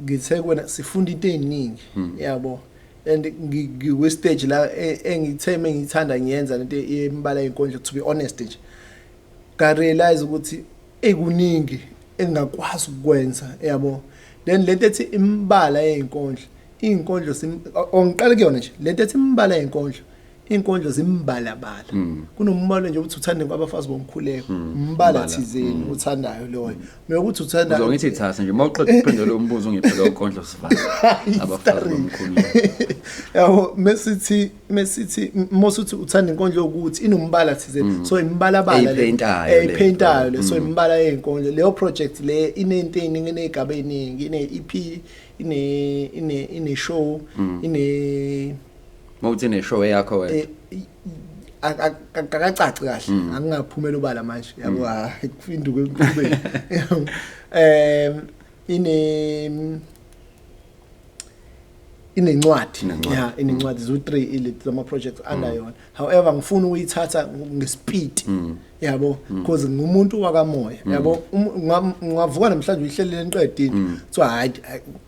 Ngithe kuwena sifunda into eziningi, yabo, and ngikwi stage la engithe mengithanda ngiyenza lento yembala yenkondlo. To be honest nje, ka realize ukuthi ekuningi engakwazi ukwenza, yabo. Then lento ethi imbala yezinkondlo, izinkondlo ongiqala kuyona nje lento ethi imbala yezinkondlo, izinkondlo zimbalabala. Kunombalo nje ukuthi uthande abafazi bomkhuleko, umbala
Umbala.
thizeni uthandayo loyo, mina ukuthi uthanda.
Uzongithi thasa nje mawuqeda ukuphendula umbuzo, ungiphe lo nkondlo sivale, abafazi bomkhuleko.
Yabo, mesithi mosuthi uthanda inkondlo yokuthi inombala thizeni, so imbalabala le.
Eyipaintayo le.
Eyipaintayo le. So imbala yezinkondlo, leyo project le inento eziningi, inezigaba eziningi, ine EP, ine show, ine
Mawuthi ne show yakho wena?
Akakacaci kahle, angingaphumela ubala manje, yabo, kufinduke emqubeni. Inencwadi.
Inencwadi.
Yeah, inencwadi zu3 ileti zama projects under yona. However, ngifuna ukuyithatha ngespeed, yabo, because ngumuntu wakamoya, yabo. Ungavuka namhlanje uyihlelele niqedile, kuthiwa hayi,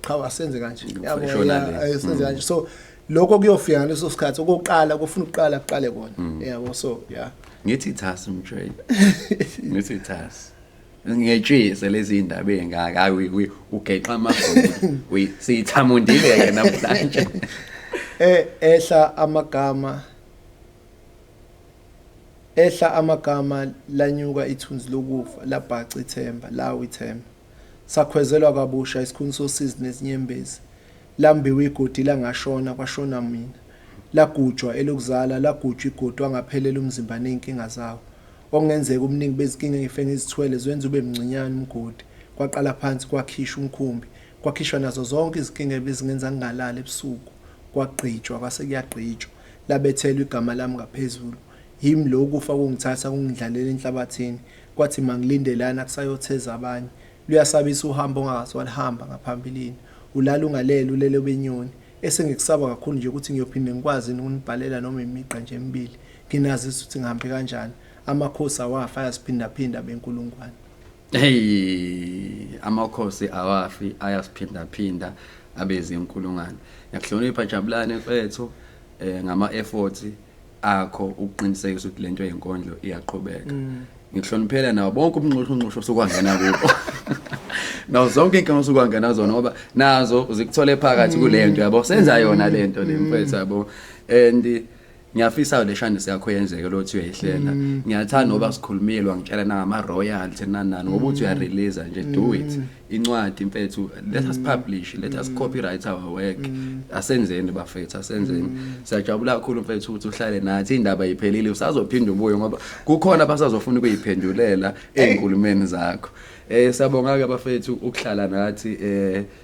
cha, asenze kanje, yabo.
Shona
Yeah,
le.
Asenze kanje. So lokho kuyofika ngaleso sikhathi okokuqala kufuna ukuqala kuqale kona, yabo. So yeah.
Ngithi thasi mtrade, ngithi thasi. Ngetshise lezi indaba ezingaka, hayi, ugeqa amagoli, siyithamundile ke namhlanje.
Ehla amagama, ehla amagama, lanyuka ithunzi lokufa, labhaca ithemba lawo ithemba. Sakhwezelwa kabusha isikhuni sosizi nezinyembezi. Lambiwa igodi langashona, kwashona mina. Lagujwa elokuzala, lagujwa igodi, wangaphelela umzimba nezinkinga zawo. Okungenzeka ubuningi bezinkinga engife ngizithwele zenza ube mncinyane umgodi. Kwaqala phansi kwakhishwa umkhumbi, kwakhishwa nazo zonke izinkinga ebezingenza ngingalali ebusuku. Kwagqitshwa, kwase kuyagqitshwa, labethelwa igama lami ngaphezulu. Yimi lo kufa kungithatha kungidlalela enhlabathini, kwathi mangilinde lana kusayotheza abanye. Luyasabisa uhambo ongakaze walihamba ngaphambilini, ulala ungalele, ulele obenyoni. Esengikusaba kakhulu nje ukuthi ngiyophinde ngikwazi ukunibhalela noma imigqa nje emibili, nginazise ukuthi ngihambe kanjani. Amakhosi awafa, ayasiphindaphinda benkulungwane.
Hey, amakhosi awafi, ayasiphindaphinda abezinkulungwane. Ngiyakuhlonipha Jabulani mfethu, ngama efforts akho ukuqinisekisa ukuthi lento yenkondlo iyaqhubeka. Ngikuhloniphela nawo bonke ubunxushunxushu osukwangena kubo, nawo zonke inkinga osukwangena zona, ngoba nazo uzikuthole phakathi kule nto, yabo, senza yona lento le mfethu, yabo. And ngiyafisa le shandisi yakho yenzeke lothi uyayihlela. Ngiyathanda ngoba sikhulumile, wangitshela nangama royalty nani nani, ngoba uthi uyarelease nje, do it, incwadi mfethu. Let us publish, let us copyright our work. Asenzeni bafethu, asenzeni. Siyajabula kakhulu mfethu ukuthi uhlale nathi. Indaba iphelile, usazophinda ubuye ngoba kukhona abasazofuna ukuyiphendulela ey'nkulumeni zakho. Siyabonga ke bafethu ukuhlala nathi.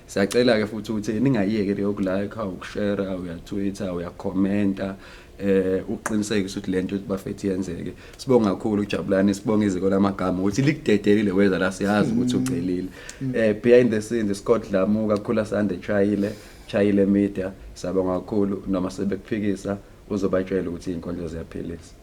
Siyacela ke futhi ukuthi ningayiyeki leyo ukulike, ukushare, uya-Twitter, uyacommenta, uqinisekise ukuthi lento bafethu yenzeke. Sibonga kakhulu uJabulani, sibonga iziko lamagama ukuthi likudedelile weza la, siyazi ukuthi ucelile. Behind the scenes Scott Dlamuka, Khula Sande Chayile, Chayile Media. Siyabonga kakhulu. Noma sebekuphikisa uzobatshela ukuthi izinkondlo ziyaphilisa.